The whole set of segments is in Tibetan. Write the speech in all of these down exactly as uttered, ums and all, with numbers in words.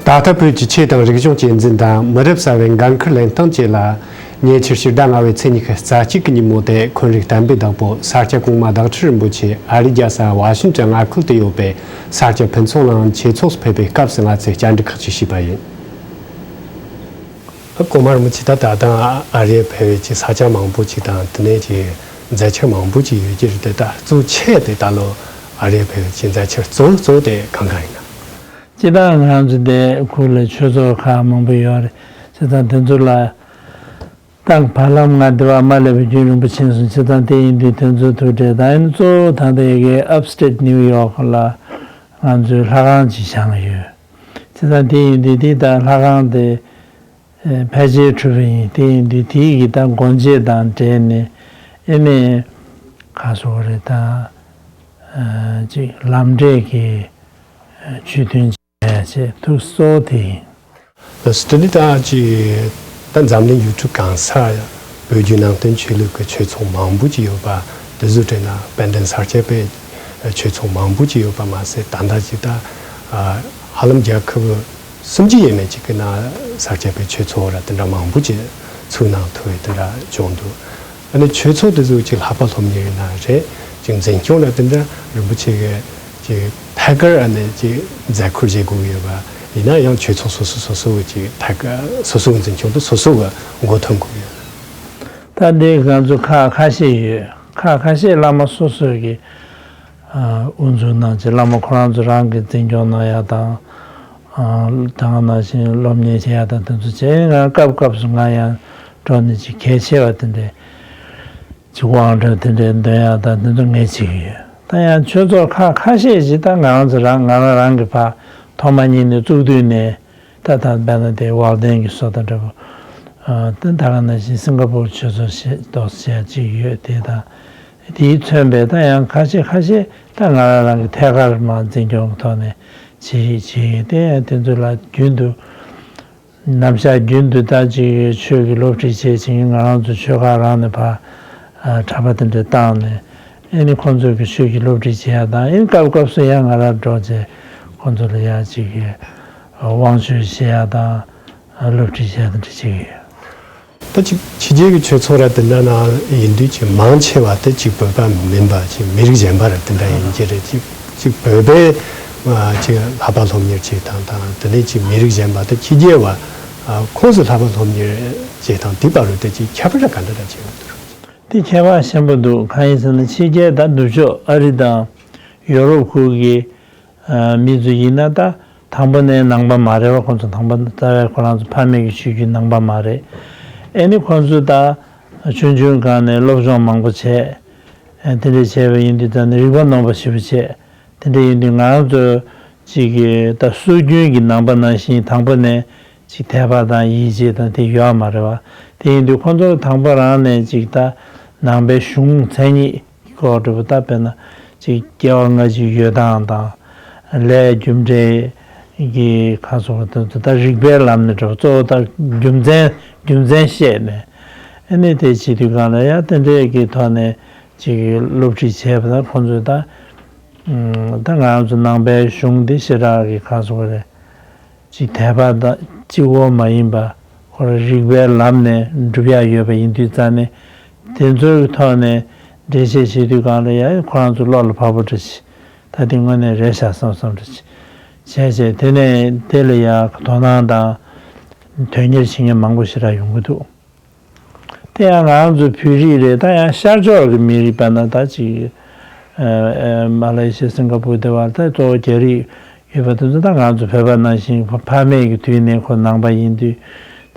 ད་ལྟ་བོད་ཀྱི་ཆོས་དང་རིག་གཞུང་གཅེས་འཛིན་དང་མི་རབས་གསར་བའི་འགན་འཁུར་ལེན་སྟངས་བཅས་ལ། ཉེ་ཆར་ཕྱི་ཟླ་ལྔ་བའི་ཚེས་ཉི་ཤུ་རྩ་གཅིག་གི་ཉིན་མོ་དེ་འཁོན་རིགས་བསྟན་པའི་བདག་པོ་ས་སྐྱ་གོང་མ་བདག་ཁྲི་རིན་པོ་ཆེ་ཨ་རིའི་རྒྱལ་ས་ཝ་ཤིང་ཊོན་མངའ་ཁུལ་དུ་ཡོད་པའི་ས་སྐྱ་ཕུན་ཚོགས་གླིང་ཆོས་ཚོགས་སུ་ཕེབས་པའི་སྐབས་སུ་ང་ཚོས་བཅར་འདྲི་ཁག་ཅིག་བྱས་པ་ཡིན། ཨ། གོང་མ་རིན་པོ་ཆེ་ད་ད་ལྟ་ཨ་རིར་ཕེབས་པའི་ཅིག་ས་ཆ་མང་པོ་ཅིག་དང་དེ་ནས་ཅིག་མཛད་འཆར་མང་པོ་ཅིག་ཡོད་ཀྱི་རེད་དེ། ད་གཙོ་ཆེ་དེ་ད་ལོ་ཨ་རིར་ཕེབས་པའི་ཅིག་མཛད་འཆར་གཙོ་བོ་གཙོ་བོ་དེ་གང་གང་ཡིན་ན། སྤྱིར་བཏང་ང་རང་ཚོ་འདི་ཁུལ་ལ་ཆོས་ཚོགས་ཁག་མང་པོ་ཡོད་རེད། བྱས་ཙང་དེ་ཚོ་ལ་ཏང་བར་ལམ་ང་འདི་བ་མ་སླེབས་པའི་རྒྱུན་རིང་པོ་ཕྱིན་སོང་། བྱས་ཙང་དེ་ཡིན་དུས་དེ་ཚོ་ཐུགས་འདྲེ་དང་ཡིན་གཙོ་བོ་ད་ལྟ་ཡ་གི་Upstate New York ལ་ང་ཚོའི་ལྷ་ཁང་ཅིག་བཞེངས་ཡོད། བྱས་ཙང་དེ་ཡིན་དུས་དེ་ད་ལྷ་ཁང་དེ་ཕལ་ཆེར་གྲུབ་པ་ཡིན། དེ་ཡིན་དུས་དེ་ཡི་གི་ད་སྒོ་འབྱེད་དང་འབྲེལ་ནས་ཨེ་ནས་ག་སོ་རེད། ད་ཅིག་ལམ་འབྲས་ཀྱི་ཆོས་ཐུན་བྱས་བྱས་ཐུགས་གཙོ་དེ་ཡིན། ལགས་སོ། དེ་ནི་ད་ཅི་ད་འཛམ་གླིང་ཡུལ་གྲུ་གང་སར་བོད་བརྒྱུད་ནང་བསྟན་ཆོས་ལུགས་ཀྱི་ཆོས་ཚོགས་མང་པོ་ཅིག་ཡོད་པ་དེ་ཚོ་དྲན་ན། དཔལ་ལྡན་ས་སྐྱ་པའི་ཆོས་ཚོགས་མང་པོ་ཅིག་ཡོད་པ་མ་ཟད། ད་ལྟ་ཅིག་ད་ཧ་ལམ་རྒྱལ་ཁབ་སུམ་ཅུ་ཡས་མས་ཅིག་གི་ནང་ས་སྐྱ་པའི་ཆོས་ཚོགས་ར་དེ་འདྲ་མང་པོ་ཅིག་ཚུགས་གནང་ཐུབ་པའི་དེ་འདྲ་བྱུང་འདུག། ཨ་ནི་ཆོས་ཚོགས་དེ་ཚོ་ཅིག་ལྷག་པ་སློབ་གཉེར་ཡིན་ན་རེད། ཅིག་འཛིན་སྐྱོང་ལ་དེ་འདྲ་རིན་པོ་ཆེ་གི་ཅིག་ཐད་ཀར་ཨ་ནི་ཅིག་མཛད་ཁུར་བཞེས་དགོས་ཀྱི་ཡོད་པ་ཡིན་ན། ཡང་ཆོས་ཚོགས་སོ་སོ་སོ་སོ་གི་ཅིག་ཐད་ཀར་སོ་སོ་གི་འཛིན་སྐྱོང་དེ་སོ་སོ་གི་མགོ་ཐོན་དགོས་ཀྱི་ཡོད། ད་འདི་ང་ཚོ་ཁག་ཁ་ཤས་ཡོད། ཁག་ཁ་ཤས་བླ་མ་སོ་སོ་གི་ཨ་དབུ་འཛུགས་གནང་བྱས་བླ་མ་ཁོ་རང་ཚོ་རང་གི་འཛིན་སྐྱོང་གནང་ཡ་དང་། ཨ་ད་ག་ནང་བཞིན་སློབ་གཉེར་བྱེད་ཡ་དང་དེ་ཚོ་བྱས། ང་སྐབས་སྐབས་སུ་ང་ཡང་འགྲོ་ནས་ཅིག་གལ་ཆེ་བ་དེ་འདྲའི་ཅིག་དབང་གྲགས་དེ་འདྲའི་འདོན་ཡ་དང་དེ་ཚོ་ངས་བྱེད་ཀྱི་ཡོད། ད་ཡང་ཆོས་ཚོགས་ཁག་ཁ་ཤས་ཤིག་ད་ང་རང་ཚོ་རང་ང་རང་རང་གི་ཕར་ཐོག་མ་ཉིད་ནས་བཙུགས་དུས་ནས་ད་ད་དཔེར་ན་དེ་ཝལ་ཌེན་གྱི་བཟོ་ལྟ་འདྲ་པོ། ཨ་ད་ད་ག་ནང་བཞིན་སིང་ག་པུར་ཆོས་ཚོགས་ཞེས་ཏོག་ཙམ་ཅིག་ཡོད་དེ་དང་། དེས་མཚོན་པའི་ད་ཡང་ཁ་ཤས་ཁ་ཤས་ད་ང་རང་རང་གི་ཐད་ཀར་མར་འཛིན་སྐྱོང་གི་ཐོག་ནས་བྱེད་བྱེད་ཡོད་དེ། ཡང་དེ་ཚོ་ལ་རྒྱུན་དུ་ནམ་ཞག་རྒྱུན་དུ་ད་ཅིག་ཆོས་ཀྱི་སློབ་ཁྲིད་བྱེད་བྱེད་ཀྱི་ང་རང་ཚོ་ཆོས་ཁང་རང་ནས་ཕར་ཨ་གྲྭ་པ་དེ་འདྲ་བཏང་ནས། ཨེ་ནི་ཁོང་ཚོ་གི་ཆོས་ཀྱི་སློབ་ཁྲིད་བྱེད་ཡ་དང་། ཨེ་ནི་སྐབས་སྐབས་སུ་ཡང་ང་རང་འགྲོ་བྱས་ཁོང་ཚོ་ལ་ཡ་ཅིག་གི་དབང་ཆོས་བྱེད་ཡ་དང་སློབ་ཁྲིད་བྱེད་ཡ་དེ་འདྲ་བྱེད་ཀྱི་ཡོད། ད་ཅིག་ཕྱི་རྒྱལ་གྱི་ཆོས་ཚོགས་ར་དེ་འདྲ་ནང་ཡིན་དུས་ཅིག་མང་ཆེ་བ་དེ་ཅིག་བོད་པ་མིན་པ་ཅིག་མི་རིགས་གཞན་པ་ར་དེ་འདྲ་ཡིན་གྱི་རེད། ཅིག་ཅིག་བོད་པའི་ཨ་ཅིག་ལྷག་པ་སློབ་གཉེར་བྱེད་སྟངས་དང་། དེ་ནས་ཅིག་མི་རིགས་གཞན་པ་དེ་ཕྱི་རྒྱལ་བ་ཨ་ཁོངས་སུ་ལྷག་པ་སློབ་གཉེར་བྱེད་སྟངས་དེ་བར་དུ་དེ་ཅིག་ཁྱད་པར་ར་ག་འདྲ་ར་ཆེ་བ་འདུག། དེ་ཁྱད་པར་ཆེན་པོ་འདུག། གང་ཡིན་ཟེར་ན་ཕྱི་རྒྱལ་ད་ནུབ་ཕྱོགས་ཨ་རི་དང་ཡོ་རོབ་ཁུལ་གྱི་ཨ་མི་ཚོ་ཡིན་ན་ད་དང་པོ་ནས་ནང་པ་མ་རེད་བ། ཁོང་ཚོ་དང་པོ་རྩ་བའི་ཁོ་རང་ཚོ་ཕ་མེས་ཀྱི་ཆོས་བརྒྱུད་ནང་པ་མ་རེད། ཨེ་ནི་ཁོང་ཚོ་ད་ཆུང་ཆུང་སྒང་ནས་སློབ་སྦྱོང་མང་པོ་བྱས། ཨེ་དེ་འདྲ་བྱས་པ་ཡིན་དུས་ད་ནི་རིག་པ་རྣོན་པོ་ཞེ་པོ་བྱས། དེ་འདྲ་ཡིན་དུས་ང་རང་ཚོ་གཅིག་གི་ད་སྲོལ་རྒྱུན་གྱི་ནང་པ་ནང་བཞིན་དང་པོ་ནས་ཅིག་དད་པ་དང་ཡིད་ཆེས་དང་དེ་ཡོད་མ་རེད་བ། དེ་ཡིན་དུས་ཁོང་ཚོ་དང་པོ་རང་ནས་ཅིག་ད་ནང་པའི་གཞུང་མཚན་ཉིད་ཀྱི་སྐོར་འདྲ་པོ། ད་དཔེར་ན་ཅིག་སྐྱེ་བ་སྔ་ཕྱི་ཡོད་སྟངས་དང་། ལས་རྒྱུ་འབྲས་ཀྱི་ཁ་སོགས་དེ་ཚོ་ད་རིགས་པའི་ལམ་ནས་འདྲ་པོ་གཙོ་བོ་ད་རྒྱུ་མཚན་རྒྱུ་མཚན་བཤད་ནས། ཨ་ནི་དེ་བྱེད་དུས་སྒང་ལ་ཡང་དེ་འདྲའི་གི་ཐོག་ནས་ཅིག་སློབ་ཁྲིད་བྱས་པ་དང་། ཁོང་ཚོས་ད་ད་ང་རང་ཚོ་ནང་པའི་གཞུང་འདི་ཞེ་དྲག་གི་ཁ་སོགས་རེད། ཅིག་དད་པ་དང་གཅིག་པོ་མ་ཡིན་པ་ཁོ་རང་རིགས་པའི་ལམ་ནས་སྒྲུབ་ཡ་ཡོད་པ་ཡིན་དུས་ཙང་ནས། དེ་ཚོའི་ཐོག་ནས་འགྲེལ་བཤད་བྱེད་དུས་སྒང་ལ་ཡ་ཁོ་རང་ཚོ་བློ་ལ་བབས་པོ་འདྲ་ཅིག། ད་དེ་དངོས་གནས་རེད་ཤག་བསམ་བསམ་འདྲ་ཅིག་བྱས་བྱས། དེ་ནས་དེ་ལ་ཡ་དོ་སྣང་དང་དོན་གཉེར་བྱེད་མཁན་མང་པོ་ཞེ་དྲག་ཡོང་གི་འདུག། དེ་ཡང་ང་རང་ཚོ་བོད་རིགས་རེད། ད་ཡང་ཤར་ཕྱོགས་ཀྱི་མི་རིགས་པ་ན་ད་ཅིག་ཨ་ཨ་མ་ལེ་ཤི་ཡ་སིང་ག་པུར་དེ་བར་ད་གཙོ་བོ་རྒྱ་རིགས་ཡོད་པ་དེ་ཚོ། ད་ང་ཚོ་བོད་པ་ནང་བཞིན་ཕ་མེས་ཀྱི་དུས་ནས་ཁོ་ནང་པ་ཡིན་དུས་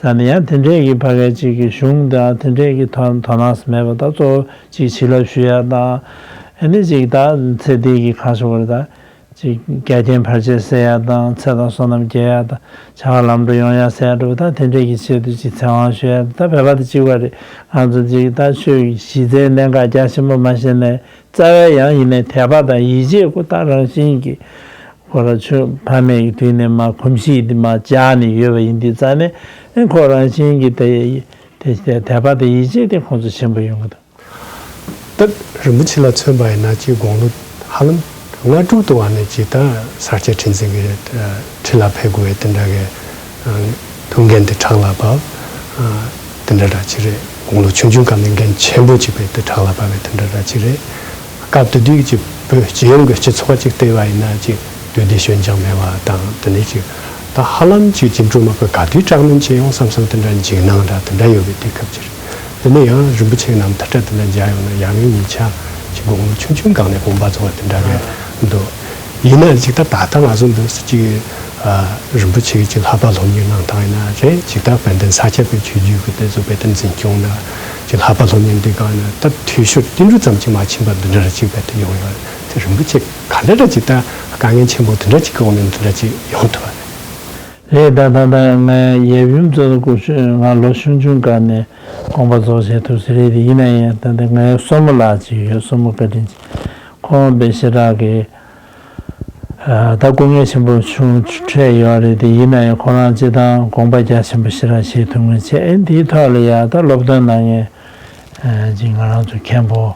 ཙང་ནས། ཡང་དེ་འདྲས་ཀྱི་ཕ་གི་ཅིག་གི་གཞུང་དང་དེ་འདྲས་ཀྱི་དོ་དོ་སྣང་མེད་པ། ད་གཙོ་བོ་ཅིག་བྱིན་རླབས་ཞུ་ཡ་དང་། ཨ་ནི་ཅིག་ད་ཚེ་འདི་གི་ཁ་ཕྱོགས་རེད། ད་ཅིག་རྒྱ་ཆེན་བར་ཆད་སེལ་ཡ་དང་། ཚེ་དང་བསོད་ནམས་རྒྱས་ཡ་དང་། བྱ་བ་ལམ་འགྲོ་ཡོང་ཡ་ཟེར་ཡ་འདྲ་པོ། ད་དེ་འདྲས་ཀྱི་ཆེད་དུ་ཅིག་ཚེ་དབང་ཞུ་ཡ། ད་བོད་པ་དང་གཅིག་པ་རེད། ང་ཚོ་ཅིག་ད་ཆོས་ཀྱི་གཞི་རྩའི་གནད་འགག་རྒྱ་ཆེན་པོ་མ་ཤེས་ནས། རྩ་བའི་ཡང་ཡིན་ནའི་དད་པ་དང་ཡིད་ཆེས་ཁོ་ད་རང་བཞིན་གྱིས་ཁོ་རང་ཆོས་ཕ་མེས་ཀྱི་དུས་ནས་མ་གོམས་གཤིས་འདི་མ་འཇགས་ནས་ཡོད་པ་ཡིན་དུས་ཙང་ནས། ཨེ་ཁོ་རང་བཞིན་གྱིས་དེ་དེ་དད་པ་དང་ཡིད་ཆེས་དེ་ཁོང་ཚོ་ཆེན་པོ་ཡོང་གི་འདུག། ད་རིན་པོ་ཆེ་ལ་མཚོན་པ་ཡིན་ན་ཅིག་དགུང་ལོ་ཧ་ལམ་ སྔ་དྲོ་དུ་བ་ནས་ཅིག་ད་ས་སྐྱ་ཁྲི་འཛིན་གྱི་ཁྲི་ལ་ཕེབས་དགོས་པའི་དེ་འདྲ་གི་ཐུགས་འགན་དེ་ཕྲག་ལ་བབས། དེ་འདྲ་འདྲ་ཅིག་རེད། དགུང་ལོ་ཆུང་ཆུང་སྐབས་ནས་འགན་ཆེན་པོ་ཅིག་བས་དེ་ཕྲག་ལ་བབས་པའི་དེ་འདྲ་འདྲ་ཅིག་རེད། སྐབས་དེ་དུས་ཀྱི་བོད་སྤྱི་ཡོངས་ཀྱི་སྤྱི་ཚོགས་ཅིག་བལྟས་པ་ཡིན་ན་ཅིག་དུས་བདེ་སྐྱོན་ཅང་མེད་པ་དང་དེ་ནས་ཅིག་ད་ཧ་ལམ་ཅིག་ཅི་འགྲོ་མ་དགོས་ག་དུས་དྲག་གནོན་བྱེད་ཡོང་བསམ་བསམ་དེ་འདྲ་འཇིགས་སྣང་འདྲ་དེ་འདྲ་ཡོད་པའི་དུས་སྐབས་ཅིག་རེད། དེ་ནས་ཡང་རིན་པོ་ཆེ་རྣམས་ཐ་ཕྲད་དེ་འདྲ་མཇལ་ཡོང་ན་ཡང་ངའི་ཉེ་ཆ་ཅིག་དགུང་ལོ་ཆུང་ཆུང་སྒང་ནས་དགོངས་པ་རྫོགས་པ་དེ་འདྲ་རེད་འདུག་ཡིན་ན་ཅིག་ད་ད་ལྟ་ང་ཚོ་འདུག་སེ་ཅིག་རིན་པོ་ཆེ་གི་ཅིག་བསླབ་པ་སློབ་གཉེར་གནང་སྟངས་ཡིན་ན་རེད། ཅིག་ད་དཔལ་ལྡན་ས་སྐྱ་པའི་ཆོས་བརྒྱུད་ཀྱི་དེ་ཚོ་དཔེ་དེ་འཛིན་སྐྱོང་ན་ཅིག་བསླབ་པ་སློབ་གཉེར་འདི་སྒང་ན་ད་འཐུས་ཤོར་ཏིལ་འབྲུ་ཙམ་ཅིག་མ་ཕྱིན་པ་འདི་འདྲ་ཅིག་དཔེ་དེ་ཡོང་ཡོད་རེད། དེ་རིན་པོ་ཆེ་ག་འདྲ་འདྲ་ཅིག་ད་དཀའ་ངལ་ཆེན་པོ་དེ་འདྲ་ཅིག་གི་འོག་ནས་འདི་འདྲ་ཅིག་ཡོང་ཐུབ་པ་རེད། རེད། ད་ད་ད་ང་ཡབ་ཡུམ་ཚོ་སྐུ་ཞབས་ང་ལོ་ཆུང་ཆུང་སྐབས་ནས་དགོངས་པ་རྫོགས་བྱས་ཐུགས་སུ་རེད་དེ། ཡིན་ན་ཡང་ད་ལྟ་ངའི་སྲུ་མོ་ལགས་ཅིག་ཡོད། སྲུ་མོ་བཀའ་དྲིན་ཆེ། ཁོང་པའི་ཞེ་དྲག་གི་ད་སྐུ་ངལ་ཆེན་པོ་བྱུང་འཕྲད་ཡོད་རེད་དེ། ཡིན་ན་ཡང་ཁོ་རང་སྤྱི་བཏང་དགོངས་པ་རྒྱ་ཆེན་པོ་ཞེ་དྲག་བཞེས་ཐུབ་མཁན་བྱས། ཨེ་འདིའི་ཐོག་ལ་ཡ་ད་སློབ་སྟོན་གནང་མཁན་ཅིག་ང་རང་ཚོ་མཁན་པོ་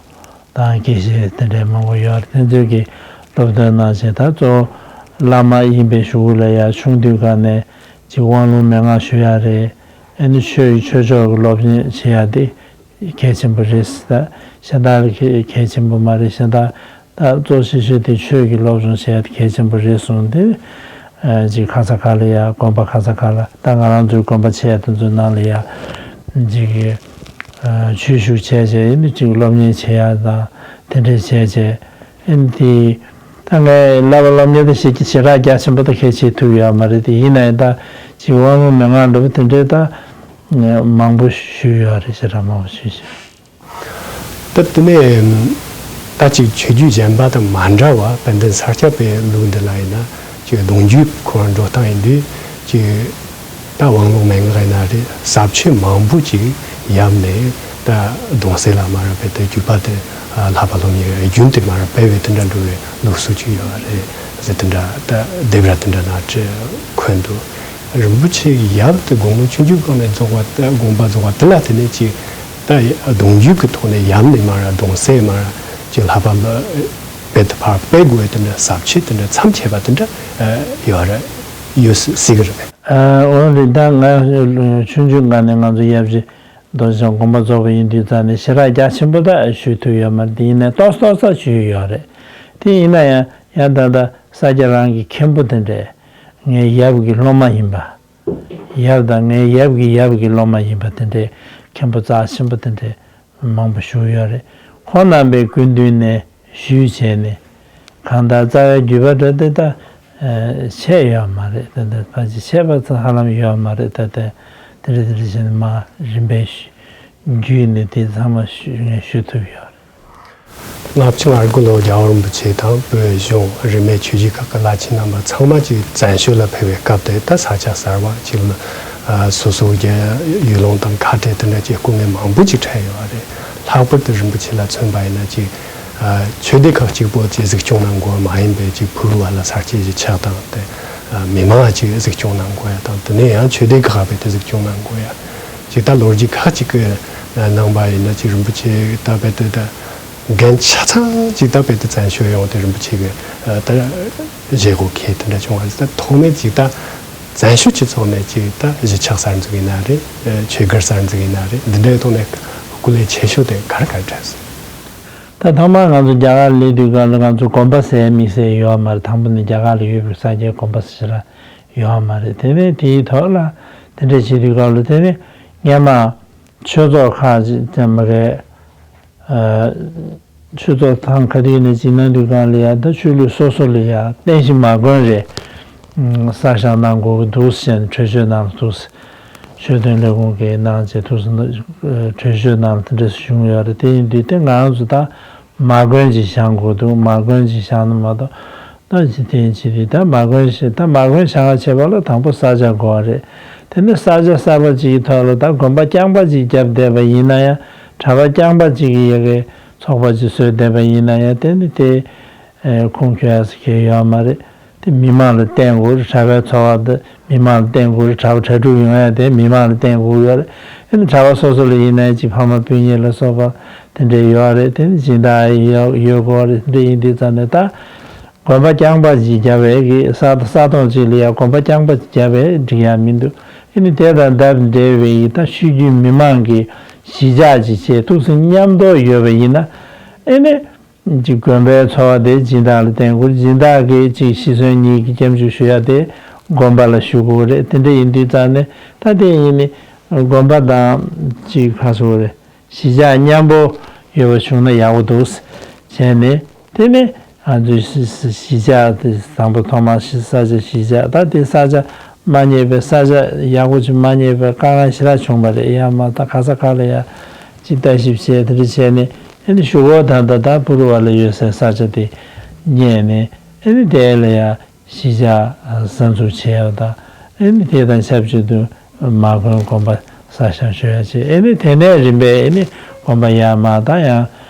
དང་དགེ་བཤེས་དེ་འདྲའི་མང་པོ་ཡོད་རེད། དེ་ཚོས་ཀྱིས་སློབ་སྟོན་གནང་བྱས། ད་གཙོ་བོ་བླ་མ་ཡིན་པའི་གཞུག་གུ་ལ་ཡ་ཆུང་དུས་སྒང་ནས་ཅིག་དབང་ལུང་མན་ངག་ཞུ་ཡ་རེད། ཨ་ནི་ཆོས་ཆོས་ཕྱོགས་ཀྱི་སློབ་གཉེར་བྱེད་ཡ་དེ་གལ་ཆེན་པོ་རེད། ད་གཞན་དག་ལ་གལ་གལ་ཆེན་པོ་མ་རེད། གཞན་དག་ད་གཙོ་ཆེ་ཤོས་དེ་ཆོས་ཀྱི་སློབ་སྦྱོང་བྱེད་ཡ་དེ་གལ་ཆེན་པོ་རེད་གསུངས་ཏེ། ཅིག་ཁ་ས་ཁ་ལ་ཡ་དགོན་པ་ཁ་ས་ཁ་ལ་ད་ང་རང་ཚོའི་དགོན་པ་ཆེ་ཡ་དེ་ཚོའི་ནང་ལ་ཡ་ཅིག་ཆོས་ཞུགས་བྱས་བྱས་ཨ་ནི་ཅིག་སློབ་གཉེར་བྱེད་ཡ་དང་དེ་འདྲས་བྱས་བྱས་ཨ་ནི་དེ་ད་ངས་བསླབ་པ་སློབ་གཉེར་དེ་ཞེ་ཞེ་དྲག་རྒྱ་ཆེན་པོ་ད་གལ་ཆེ་ཐུབ་ཡོད་མ་རེད་དེ། ཡིན་ན་ཡང་ད་ཅིག་དབང་ལུང་མན་ངག་འདྲ་པོ་དེ་འདྲས་ད་མང་པོ་ཞུས་ཡོད་རེད། ཞེ་དྲག་མང་པོ་ཞུས་ཤག་ད་དེ་ནས་ད་ཅིག་ཆོས་བརྒྱུད་གཞན་པ་དང་མ་འདྲ་བ་དཔལ་ལྡན་ས་སྐྱ་པའི་ལུགས་འདི་ལ་ཡིན་ན་ཅིག་གདུང་རྒྱུད་ཁོ་རང་འགྲོ་སྟངས་ཡིན་དུས་ཅིག་ད་དབང་ལུང་མན་ངག་ཡིན་ན་རེད། ཟབ་ཆོས་མང་པོ་ཅིག་ཡབ་ནས་ད་གདུང་སྲས་ལ་མར་དཔེ་དེ་བརྒྱུད་པ་དེ་བསླབ་པ་སློབ་གཉེར་རྒྱུན་དེ་མར་སྤེལ་བའི་དེ་འདྲ་འགྲོ་བའི་ལུགས་སྲོལ་ཅིག་ཡོད་རེད་ཟེར། དེ་འདྲ་ད་སྡེབ་ར་དེ་འདྲ་ན་འཁོད་འདུག་རིན་པོ་ཆེ་ཡབ་དེ་དགུང་ལོ་ཆུང་ཆུང་སྒང་ནས་རྫོགས་པ་དེ་དགོངས་པ་རྫོགས་པ་དེ་ལ་དེ་ནས་ཅིག་ད་གདུང་རྒྱུད་ཀྱི་ཐོག་ནས་ཡབ་ནས་མར་གདུང་སྲས་མར་ཅིག་བསླབ་པ་ལ་དཔེ་དེ་ཕར་སྤེལ་དགོས་པའི་དེ་འདྲ་ཟབ་ཆོས་དེ་འདྲ་མཚམས་ཆད་པ་དེ་འདྲ་ཡོད་རེད། ཡོད་སྲིད་ཀྱི་རེད། འོན་ཏེ་ད་ང་ཆུང་ཆུང་སྒང་ནས་ང་ཚོ་ཡབ་རྗེ་རྡོ་རྗེ་འཆང་དགོངས་པ་རྫོགས་པ་ཡིན་དུས་ཙང་ནས་ཞེ་དྲག་རྒྱ་ཆེན་པོ་ད་ཞུ་ཐུབ་ཡོད་མ་རེད། དེ་ཡིན་ནའི་ཏོག་ཙམ་ཏོག་ཙམ་ཞུས་ཡོད་རེད། དེ་ཡིན་ན་ཡང་ཡང་ད་ལྟ་ས་སྐྱ་རང་གི་མཁན་པོ་དེ་འདྲས་ངའི་ཡབ་ཀྱི་སློབ་མ་ཡིན་པ། ཡབ་དང་ངའི་ཡབ་ཀྱི་ཡབ་ཀྱི་སློབ་མ་ཡིན་པ་དེ་འདྲས་མཁན་པོ་རྩ་ཆེན་པོ་དེ་འདྲས་མང་པོ་བཞུགས་ཡོད་རེད། ཁོང་རྣམ་པའི་སྐུ་མདུན་ནས་ཞུས་བྱས་ནས་གང་ལྟར་རྩ་བའི་བརྒྱུད་པ་འདྲ་དེ་ད་ཆད་ཡོད་མ་རེད། ད་ལྟ་ཕལ་ཆེར་ཆད་པ་ཚོ་ཧ་ལམ་ཡོད་མ་རེད། ད་ལྟ་དེ་འདྲ་དེ་འདྲ་བྱས་ནས་མར་རིམ་པས་བརྒྱུད་ནས་དེ་ཚང་མ་ཞུ་ངས་ཞུ་ཐུབ་ཡོད་རེད། ལྔ་བཅུ་ང་དགུ་ལོར་རྒྱལ་བ་རིན་པོ་ཆེ་དང་བོད་གཞུང་རིས་མེད་ཆོས་བརྒྱུད་ཁག་གི་བླ་ཆེན་རྣམ་པ་ཚང་མ་གཅིག་བཙན་བྱོལ་ལ་ཕེབས་པའི་སྐབས་དེ་ད་ས་ཆ་གསར་བ་གཅིག་ལ་སོ་སོ་གི་ཡུལ་ལུང་དང་ཁ་བྲལ་དེ་འདྲ་གྱི་སྐུ་ངལ་མང་པོ་ཅིག་འཕྲད་ཡོད་པ་རེད། ལྷག་པར་དུ་རིན་པོ་ཆེ་ལ་མཚོན་པ་ཡིན་ན་གཅིག་ཆོས་སྡེ་ཁག་གཅིག་པོ་གཅིག་གཟིགས་སྐྱོང་གནང་དགོས་པ་མ་ཡིན་པའི་གཅིག་ཕྲུ་གུ་བ་ལ་ས་སྐྱེས་ཀྱི་ཆགས་སྟངས་དེ་མི་མང་གཅིག་གཟིགས་སྐྱོང་གནང་དགོས་ཡ་དང་དེ་ནས་ཡང་ཆོས་སྡེ་ཁག་པའི་དེ་གཟིགས་སྐྱོང་གནང་དགོས་ཡ་གཅིག་ད་ལོ་རྒྱུས་ཁག་གཅིག་གི་ནང་པ་ཡིན་ན་གཅིག་རིན་པོ་ཆེ་ད་བས་དེ་ད། འགན་ཆ་ཚང་ཅིག་ད་བས་ཏེ་བཙན་བྱོལ་ཡོང་དེ་རིན་པོ་ཆེ་གི་ད་བཞེས་སྒོ་ཁེ་དེ་འདྲ་བྱུང་བ་རེད། ད་ཐོག་མའི་ཅིག་ད་བཙན་བྱོལ་སྤྱི་ཚོགས་ནས་ཅིག་ད་གཞིས་ཆགས་གསར་འཛུགས་ཡིན་ན་རེད། ཆོས་སྒར་གསར་འཛུགས་ཡིན་ན་རེད། འདི་འདྲའི་ཐོག་ནས་སྐུ་ལས་ཆེ་ཤོས་དེ་ག་རེ་ག་རེ་འཕྲད་སོང་། ད་ཐོག་མར་ང་ཚོ་རྒྱ་གར་སླེབས་དུས་སྒང་ལ་ང་ཚོ་དགོན་པ་ཟེར་དམིགས་བསལ་ཡོད་མ་རེད། དང་པོ་ནས་རྒྱ་གར་ལ་ཡོད་པའི་ས་སྐྱའི་དགོན་པ་ཟེར་ཞིག་ལ་ཡོད་མ་རེད། དེ་ནས་དེའི་ཐོག་ལ་དེ་འདྲ་བྱེད་དུས་སྒང་ལ་དེ་ནས་སྔན་མ་ཆོས་ཚོགས་ཁག་ཅིག་ཙམ་མ་རེད། ཆོས་ཚོགས་ཐེངས་ག་དུས་ནས་ཅིག་གནང་དུས་སྒང་ལ་ཡ་ད་ཆོས་ལུགས་སོ་སོ་ལ་ཡ་རྟེན་གཞི་མ་དགོན་རེ་གསར་བཞེངས་གནང་དགོས་ཀྱི་འདུག་ཟེར་ནས་གྲོས་ཆོད་གནང་འདུག་ཟེར། ཆོས་དོན་ལས་ཁུངས་ཀྱིས་གནང་བྱས་འདུག་ཟེར་ན་གྲོས་ཆོད་གནང་དེ་འདྲ་བྱུང་ཡོད་རེད། དེ་ཡིན་དུས་དེ་ང་རང་ཚོ་ད་མ་དགོན་ཅིག་བཞེངས་དགོས་འདུག་མ་དགོན་ཅིག་བཞེངས་ན་མ་གཏོགས། ད་ཅི་དེ་ཅི་དེ་ད་མ་དགོན་ཞེས་ད་མ་དགོན་བཞེངས་ཆེད་པ་ལ་དང་པོ་ས་ཆ་དགོས་པ་རེད། དེ་ནས་ས་ཆ་གསར་པ་ཅིག་གི་ཐོག་ལ་ད་དགོན་པ་རྐྱང་པ་ཅིག་བརྒྱབ་བསྡད་པ་ཡིན་ན་ཡང་གྲྭ་པ་རྐྱང་པ་ཅིག་གི་ཡ་གི་ཚོགས་པ་ཅིག་བཟོས་བསྡད་པ་ཡིན་ན་ཡང་དེ་ནི་དེ་ཁུངས་འཁྱོལ་ཡ་ཟེར་མཁན་ཡོད་མ་རེད། དེ་མི་མང་ལ་བརྟེན་དགོས་རེད། གྲྭ་པའི་ཚོགས་པ་འདི་མི་མང་ལ་བརྟེན་དགོས་རེད། གྲྭ་པ་གྲྭ་ཕྲུག་ཡོང་ཡ་དེ་མི་མང་ལ་བརྟེན་དགོས་ཡོད་རེད། ཨ་ནི་གྲྭ་པ་སོ་སོ་ལ་ཡིན་ན་ཅིག་ཕ་མ་སྤུན་ཉེ་ལ་སོགས་པ་དེ་འདྲས་ཡོད་རེད། དེ་ནི་སྦྱིན་བདག་ཡོད་ཡོད་དགོས་རེད། དེ་འདྲས་ཡིན་དུས་ཙང་ནས་ད་ དགོན་པ་རྐྱང་པ་ཅིག་བརྒྱབ་པའི་གི་ས་ས་ཐོག་ཅིག་ལ་ཡང་དགོན་པ་རྐྱང་པ་ཅིག་བརྒྱབ་པའི་འགྲིག་ཡ་མི་འདུག་ཨེ་ནི་དེ་དང་སྟབས་བདེ་བའི་ཡི་ད་ཤོད་རྒྱུའི་མི་མང་གི་གཞིས་ཆགས་ཅིག་བྱས་ཐུགས་སེམས་མཉམ་དུ་ཡོད་པ་ཡིན་ན། ཨེ་ནི་ཅིག་དགོན་པའི་འཚོ་བ་དེ་སྦྱིན་བདག་ལ་བརྟེན་དགོས། སྦྱིན་བདག་གིས་ཅིག་ཤི་གསོན་གཉིས་ཀྱི་སྐྱབས་འཇུག་ཞུ་ཡ་དེ་དགོན་པ་ལ་ཞུ་དགོས་རེད། དེ་འདྲ་ཡིན་དུས་ཙང་ནས་ད་དེ་ཡིན་ནི་དགོན་པ་དང་ཅིག་ག་ཟེར་དགོས་རེད། གཞིས་ཆགས་མཉམ་པོ་ཡོད་པ་བྱུང་ན་ཡག་པོ་འདུག་བྱས་ནས། དེ་ནས་ང་ཚོའི་གཞིས་གཞིས་ཆགས་དེ་དང་པོ་ཐོག་མར་གཞིས་ས་ཆ་གཞིས་ཆགས། ད་དེ་ས་ཆ་མ་རྙེད་པའི་ས་ཆ་ཡག་པོ་ཅིག་མ་རྙེད་པའི་དཀའ་ངལ་ཞེ་དྲག་བྱུང་བ་རེད། ཡ་མ་ད་ག་ས་ག་ལ་ཡ་ཅིག་ལྟ་ཞིབ་བྱས། དེ་འདྲ་བྱས་ནས་ཨེ་ནི་གཞུག་གུ་ད་ད་ད་པུ་རུ་བ་ལ་ཡོད་སའི་ས་ཆ་དེ་རྙེད་ནས། ཨེ་ནི་དེ་ལ་ཡ་གཞིས་ཆགས་གསར་འཛུགས་བྱས་པ་དང་། ཨེ་ནི་དེ་དང་ཆབས་ཅིག་ཏུ་མ་དགོན་དགོན་པ་གསར་བཞེངས་ཞུ་ཡ་བྱས། ཨེ་ནི་དེ་ནས་རིམ་པས་ཨེ་ནི་དགོན་པ་ཡར་མར་ད་ཡང་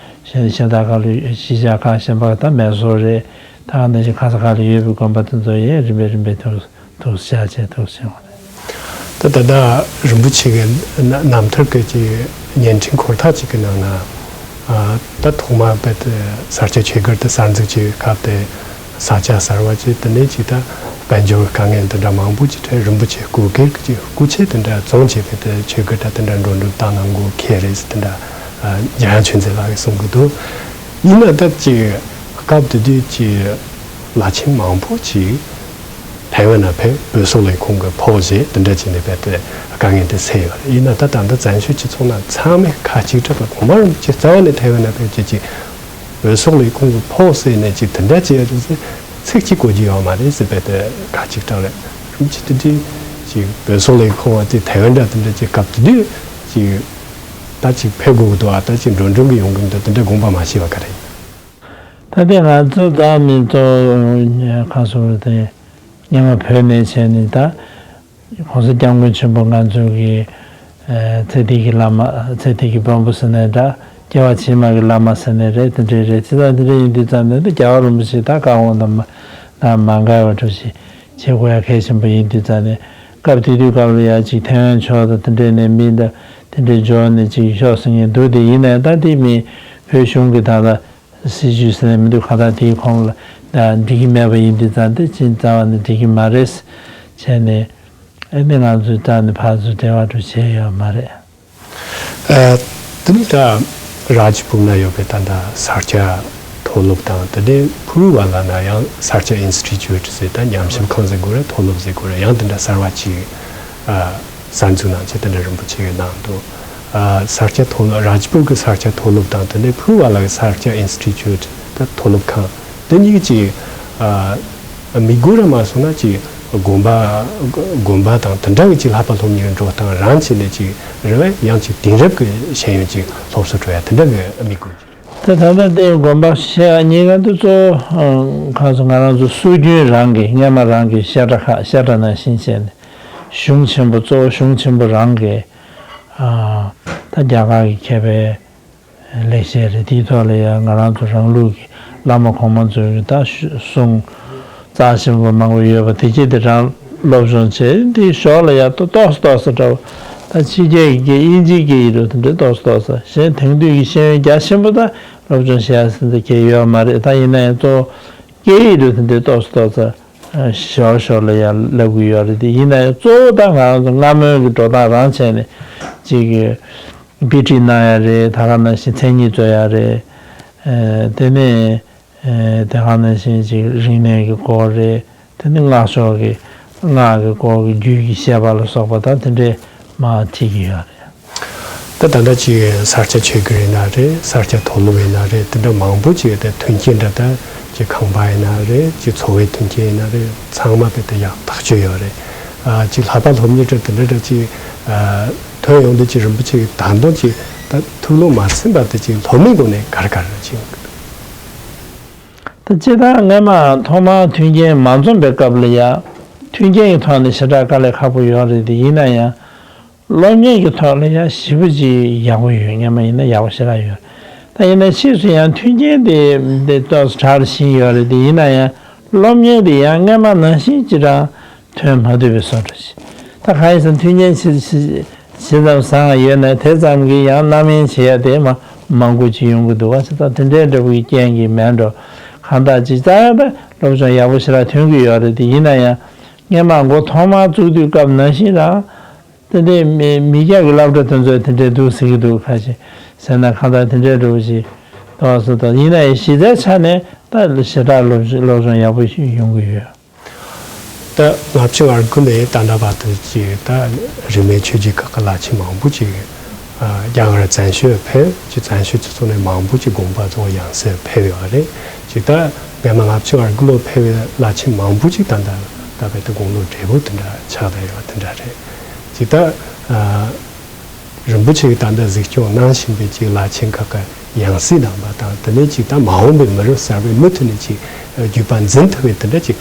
གཞན་གཞན་དག་ཁ་ལ་གཞིས་ཆགས་ཁག་གཞན་པ་ད་མེ་སོར་རེད། ད་ག་ནང་བཞིན་ག་ས་ག་ལ་ཡོད་པའི་དགོན་པ་དེ་ཚོ་ཡང་རིམ་པས་རིམ་པས་ཐུགས་ཐུགས་བཞག་བྱས་ཐུགས་བཞེངས་པ་རེད། ད་ད་ལྟ་རིན་པོ་ཆེ་གི་ན་རྣམ་ཐར་གྱི་ཅིག་བརྙན་འཕྲིན་འཁོར་ཐག་ཅིག་གི་ནང་ན། ཨ། ད་ཐོག་མར་དཔེ་དེ་ས་སྐྱ་ཆོས་སྒར་དེ་གསར་འཛུགས་ཀྱི་སྐབས་དེ། ས་ཆ་གསར་བ་ཅིག་དེ་ནས་ཅིག་ད་དཔལ་འབྱོར་དཀའ་ངལ་འདི་འདྲ་མང་པོ་ཅིག་འཕྲད། རིན་པོ་ཆེ་སྐུ་སྒེར་གྱི་སྐུ་ཆས་དེ་འདྲ་བཙོང་བྱས་པའི་དེ་ཆོས་སྒར་ད་དེ་འདྲ་འགྲོ་འགྲུལ་བཏང་གནང་དགོས་ཁེལ་རེད་ཟེར་དེ་འདྲ། ཨ། འཇམ་དབྱངས་ཆོས་མཛད་ལགས་ཀྱིས་གསུང་གི་འདུག་ཡིན་ན་ད་ཅིག་སྐབས་དེ་དུས་ཀྱི་བླ་ཆེན་མང་པོ་ཅིག་ཐའེ་ཝན་ན་ཕེབས། བོད་སོག་ལས་ཁུངས་ཀྱི་ཕོགས་བཞེས། དེ་འདྲ་བྱས་ནས་རྦད་དེ་དཀའ་ངལ་དེ་སེལ་ཡོད་རེད། ཡིན་ན་ད་ད་ལྟ་བཙན་བྱོལ་སྤྱི་ཚོགས་ནང་ཚང་མས་ཁ་གཅིག་གྲགས་པ་གོང་མ་རིན་པོ་ཆེ་རྩ་བ་ནས་ཐའེ་ཝན་ན་ཕེབས་བྱས་ཅིག་བོད་སོག་ལས་ཁུངས་ཀྱི་ཕོགས་བསད་ནས་ཅིག་དེ་འདྲ་བྱས་རེད་ཟེར་ཚིག་གཅིག་གོ་རྒྱུ་ཡོད་མ་རེད་ཟེར། རྦད་དེ་ཁ་གཅིག་གྲགས་རེད། རིན་པོ་ཆེ་དེ་དུས་ཅིག་བོད་སོག་ལས་ཁུངས་པ་དེ་ཐའེ་ཝན་འདྲ་དེ་འདྲ་ཅིག་སྐབས་དེ་དུས་ཅིག་ད་ཅིག་ཕེབས་དགོས་ཀྱི་འདུག་ཨ། ད་ཅིག་འགྲོ་འགྲུལ་གྱི་ཡོང་གི་འདུག་དེ་འདྲ་དགོངས་པ་མ་ཞུས་པ་ག་རེ་ཡིན། ད་ལྟའི་ང་ཚོ་ད་མི་གཙོ་ཁ་སོ་དེ་སྔོན་མ་བོད་ནས་བྱས་ནས་ད་༸གོང་ས་༸སྐྱབས་མགོན་ཆེན་པོ་ང་ཚོ་གི་ཨ་ཚེ་འདས་ཀྱི་བླ་མ། ཚེ་འདས་ཀྱི་དཔོན་པོ་ཟེར་ནའི་འདྲ། སྐྱེ་བ་ཕྱི་མ་གི་བླ་མ་ཟེར་ནའི་རེད། དེ་འདྲའི་རེད། བྱས་ཙང་དེ་འདྲ་ཡིན་དུས་ཙང་ནས་ད་རྒྱལ་བ་རིན་པོ་ཆེ་ད་བཀའ་དགོངས་དང་མ་ད་མ་འགལ་བ་འདྲ་ཞིག་བྱེད་དགོས་ཡ་གལ་ཆེན་པོ་ཡིན་དུས་ཙང་ནས། སྐབས་དེ་དུས་སྐབས་ལ་ཡ་ཅིག་ཐའེ་ཝན་ཕྱོགས་དང་དེ་འདྲའི་ནས་མི་ད་དེ་འདྲའི་འབྱོར་ནས་ཅིག་ཤོག་ཟེར་མཁན་འདུག་དེ་ཡིན་ནའི་ད་དེ་མི་བོད་གཞུང་གི་ད་ལྟ་སྲིད་བྱུས་ཟེར་ནས་མི་འདུག་ག་ད་དེའི་ཁོངས་ལ་ད་འགྲིག་གི་མེད་པ་ཡིན་དུས་ཙང་དེ་ཅིག་རྩ་བ་ནས་འགྲིག་གི་མ་རེད་བྱས་ནས། ཨེ་ནི་ང་ཚོའི་རྩ་ནས་ཕར་ཚུར་འབྲེལ་བ་འདྲ་བྱས་ཡོད་མ་རེད། ཨ། དེ་ནི་ད་རཱཇ་པུར་ན་ཡོད་པའི་ད་ལྟ་ས་སྐྱ་མཐོ་སློབ་དང་། དེ་ནས་ཕུ་རུ་བ་ལ་ན་ཡང་ས་སྐྱ་ཨིན་སི་ཊི་ཅུ་ཊི་ཟེར། ད་ཉམས་ཞིབ་ཁང་ཟེར་དགོས་རེད། མཐོ་སློབ་ཟེར་དགོས་རེད། ཡང་དེ་འདྲ་གསར་བ་ཅིག་ཨ་གསར་འཛུགས་གནང་བྱས་དེ་འདྲ་རིན་པོ་ཆེ་གིས་གནང་འདུག་ཨ། ས་སྐྱ་མཐོ་སློབ། རཱཇ་པུར་གྱི་ས་སྐྱ་མཐོ་སློབ་དང་། དེ་ནས་ཕུ་རུ་བ་ལ་གི་ས་སྐྱ་ཨིན་སི་ཊི་ཅུ་ཊི་ད་མཐོ་སློབ་ཁང་། དེ་གཉིས་ཀྱི་ཨ་དམིགས་ཡུལ་ར་མ་སོང་ན་ཅིག་དགོན་པ་དགོན་པ་དང་དེ་འདྲ་གི་ཅིག་ལྷག་པ་སློབ་གཉེར་འགྲོ་སྟངས་རང་བྱས་ནས་ཅིག་རེད་བས། ཡང་ཅིག་དེང་རབས་ཀྱི་ཤེས་ཡོན་ཅིག་སློབ་གསོ་སྤྲོད་ཡ་དེ་འདྲ་གི་དམིགས་ཡུལ་ཅིག་རེད། ད་ད་ལྟ་དེ་དགོན་པ་བཤད་ཡ་གཉིས་ཀ་དེ་གཙོ་བོ་ཨ་གང་སོང་ང་རང་ཚོ་སྲོལ་རྒྱུན་རང་གི་སྔས་མ་རང་གི་བཤད་གྲྭ་ཁག་བཤད་གྲྭ་ནང་བཞིན་བྱས་ནས་གཞུང་ཆེན་པོ་གཙོ་བོ་གཞུང་ཆེན་པོ་རང་གི་ཨ་ད་རྒྱ་གར་གྱི་མཁས་པའི་ལེགས་བཤད་རེད། དེའི་ཐོག་ལ་ཡང་ང་རང་ཚོ་རང་ལུགས་ཀྱི་བླ་མ་གོང་མ་ཚོའི་ད་གསུང་རྩ་ཆེན་པོ་མང་པོ་ཡོད་པ་དེ་སྐད་དེ་རང་སློབ་སྦྱོང་བྱས། དེའི་ཞོར་ལ་ཡང་ཏོག་ཏོག་ཙམ་ཏོག་ཙམ་འདྲ་བོ་ད་ཕྱི་རྒྱལ་གྱི་སྐད། དབྱིན་ཇིའི་སྐད་ཡིན་རུང་དེ་འདྲའི་ཏོག་ཙམ་ཏོག་ཙམ། གཞན་དེང་དུས་ཀྱི་ཤེས་ཡོན་རྒྱ་ཆེན་པོ་ད་སློབ་སྦྱོང་བྱེད་ཡ་ཟེར་ཚེ་གལ་ཡོད་མ་རེད། ད་ཡིན་ན་ཡང་གཙོ་བོ་སྐད་ཡིག་རུ་དེ་འདྲའི་ཏོག་ཙམ་ཏོག་ཙམ་ཞོར་ཞོར་ལ་ཡང་བསླབ་ཀྱི་ཡོད་རེད། དེ་ཡིན་ན་ཡང་གཙོ་བོ་ད་ང་རང་ཚོ་སྔ་མོའི་གི་འགྲོ་སྟངས་རང་བྱས་ནས་ཅིག་གི་དཔེ་ཁྲིད་གནང་ཡ་རེད། ད་ག་ནང་བཞིན་མཚན་ཉིད་རྩོད་ཡ་རེད། ཨེ་དེ་ནས་ཨེ་དེ་ག་ནང་བཞིན་ཅིག་རིག་གནས་ཀྱི་སྐོར་རེད། དེ་ནས་སྔགས་ཕྱོགས་ཀྱི་སྔགས་ཀྱི་སྐོར་གྱི་རྒྱུད་ཀྱི་བཤད་པ་ལ་སོགས་པ་དང་དེ་འདྲས་མར་ཁྲིད་ཀྱི་ཡོད་རེད། ད་ད་ལྟ་ཅིག་ས་སྐྱ་ཆོས་སྒར་ཡིན་ན་རེད། ས་སྐྱ་མཐོ་སློབ་ཡིན་ན་རེད། དེ་འདྲ་མང་པོ་ཅིག་ཡོད་དེ། མཐུན་རྐྱེན་འདྲ་ད་ཅིག་ཁང་པ་ཡིན་ན་རེད། ཅིག་འཚོ་བའི་མཐུན་རྐྱེན་ཡིན་ན་རེད། ཚང་མ་དཔེ་དེ་ཡག་ཐག་ཆོད་ཡོད་རེད། ཨ་ཅིག་ལྷག་པ་སློབ་གཉེར་འདྲ་དེ་འདྲ་འདྲ་ཅིག་ཨ་ཐོན་ཡོང་དུས་ཅིག་རིན་པོ་ཆེ་གིས་ད་དུང་ཅིག་ད་ཐུགས་བློ་མ་ཚིམ་པ་དེ་ཅིག་སློབ་མའི་སྒོ་ནས་ག་རེ་ག་རེ་ཅིག་ཡོང་གི་འདུག་ད་སྤྱིར་བཏང་སྔས་མ་ཐོག་མར་མཐུན་རྐྱེན་མ་འཛོམས་པའི་སྐབས་ལ་ཡ་མཐུན་རྐྱེན་གྱི་ཐོག་ནས་ཞེ་དྲག་དཀའ་ལས་ཁག་པོ་ཡོད་རེད། དེ་ཡིན་ན་ཡང་སློབ་གཉེར་གྱི་ཐོག་ལ་ཡ་ཞེ་པོ་ཅིག་ཡག་པོ་ཡོད། སྔས་མ་ཡིན་ན་ཡག་པོ་ཞེ་དྲག་ཡོད། ད་ཡིན་ན་ཕྱིས་སུ་ཡང་མཐུན་རྐྱེན་དེ་དེ་ཏོག་ཙམ་དྲག་བཞིན་ཡོད་རེད། དེ་ཡིན་ན་ཡང་སློབ་གཉེར་དེ་ཡང་སྔས་མ་ནང་བཞིན་ཅིག་རང་ཐོན་མ་ཐུབ་པའི་བཟོ་འདྲ་ཞིག་ད་གང་ཡིན་ཟེར་ན་མཐུན་རྐྱེན་ཇི་ཇི་ཇི་ཙམ་བཟང་ང་ཡོད་ན་དེ་ཙམ་གྱིས་ཡང་རྣམ་གཡེང་བྱེད་ཡ་དེ་མ་མང་པོ་ཅིག་ཡོང་གི་འདུག་བ། ད་དེ་འདྲའི་འདྲ་པོ་གི་རྐྱེན་གྱིས་མེད་འགྲོ། གང་ལྟར་ཅིག་རྩ་བ་ད་སློབ་སྦྱོང་ཡག་པོ་ཞེ་དྲག་ཐོན་གྱི་ཡོད་རེད། དེ་ཡིན་ན་ཡང་སྔས་མ་འགོ་ཐོག་མར་བཙུགས་དུས་སྐབས་ནང་བཞིན་རང་། དེ་འདྲའི་མི་མི་སྐྱ་གི་སློབ་གྲྭ་དེ་ཚོས་དེ་འདྲའི་འདུག་ཟེར་གྱི་འདུག་ཁ་ཤས་ཟེར་ན་གང་ལྟར་དེ་འདྲའི་འདྲ་བོ་ཞིག་འདུག་ཟེར། ད་ཡིན་ན་ཡང་གཞི་རྩའི་ཆ་ནས་ད་ཞེ་དྲག་སློབ་སློབ་སྦྱོང་ཡག་པོ་ཞིག་ཡོང་གི་ཡོད། ད་ལྔ་བཅུ་ང་དགུ་ནས་ད་ལྟ་བར་དུ་ཅིག་ད་རིས་མེད་ཆོས་བརྒྱུད་ཁག་གི་བླ་ཆེན་མང་པོ་ཅིག་ཨ་རྒྱ་གར་བཙན་བྱོལ་ཕེབས། ཅིག་བཙན་བྱོལ་སྤྱི་ཚོགས་ནས་མང་པོ་ཅིག་དགོངས་པ་རྫོགས་ཡང་སེ་ཕེབས་ཡོད་རེད། ཅིག་ད་སྔས་མ་ལྔ་བཅུ་ང་དགུ་ལོ་ཕེབས་པའི་བླ་ཆེན་མང་པོ་ཅིག་ད་ལྟ་ད་བར་དུ་དགུང་ལོ་བགྲེས་པོ་དེ་འདྲ་ཆགས་བསྡད་ཡོད་དེ་འདྲ་རེད། ཅིག་ད་ཨ། རིན་པོ་ཆེ་གི་ད་ལྟ་གཟིགས་སྐྱོང་གནང་བཞིན་པའི་ཅིག་བླ་ཆེན་ཁག་གི་ཡང་སྲིད་རྣམ་པ་དང་། དེ་ནས་ཅིག་ད་མ་འོངས་པའི་མི་རབས་གསར་པས་མུ་མཐུད་ནས་ཅིག་བརྒྱུད་པ་འཛིན་ཐུབ་པའི་དེ་འདྲ་ཅིག་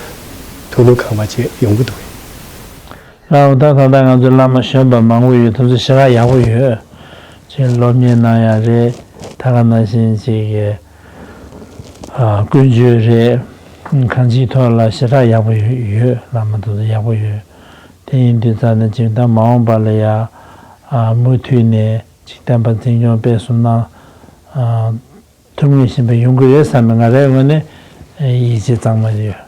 ཐུགས་སྣང་གང་མ་ཅིག་ཡོང་གི་འདུག་གས། ལགས་འོ། ད་ད་ལྟ་ང་ཚོའི་བླ་མ་གཞོན་པ་མང་པོ་ཡོད། དེ་ཚོ་ཞེ་དྲག་ཡག་པོ་ཡོད། ཅིག་སློབ་གཉེར་གནང་ཡག་རེད། ད་ག་ནང་བཞིན་ཅིག་གི་ཨ་ཀུན་སྤྱོད་རེད། གང་ཅིའི་ཐོག་ལ་ཞེ་དྲག་ཡག་པོ་ཡོད། ཡོད། བླ་མ་དེ་ཚོ་ཡག་པོ་ཡོད། དེ་ཡིན་དུས་ཙང་ནས་ཅིག་ད་མ་འོངས་པ་ལ་ཡ་ཨ་མུ་མཐུད་ནས་ཅིག་བསྟན་པ་འཛིན་སྐྱོང་སྤེལ་གསུམ་གནང་ཨ་ཐུབ་ངེས་བཞིན་པ་ཡོང་གི་རེད་བསམ་པའི་ང་རའི་ངོས་ནས་ཡིད་ཆེས་གཙང་མ་ཡོད།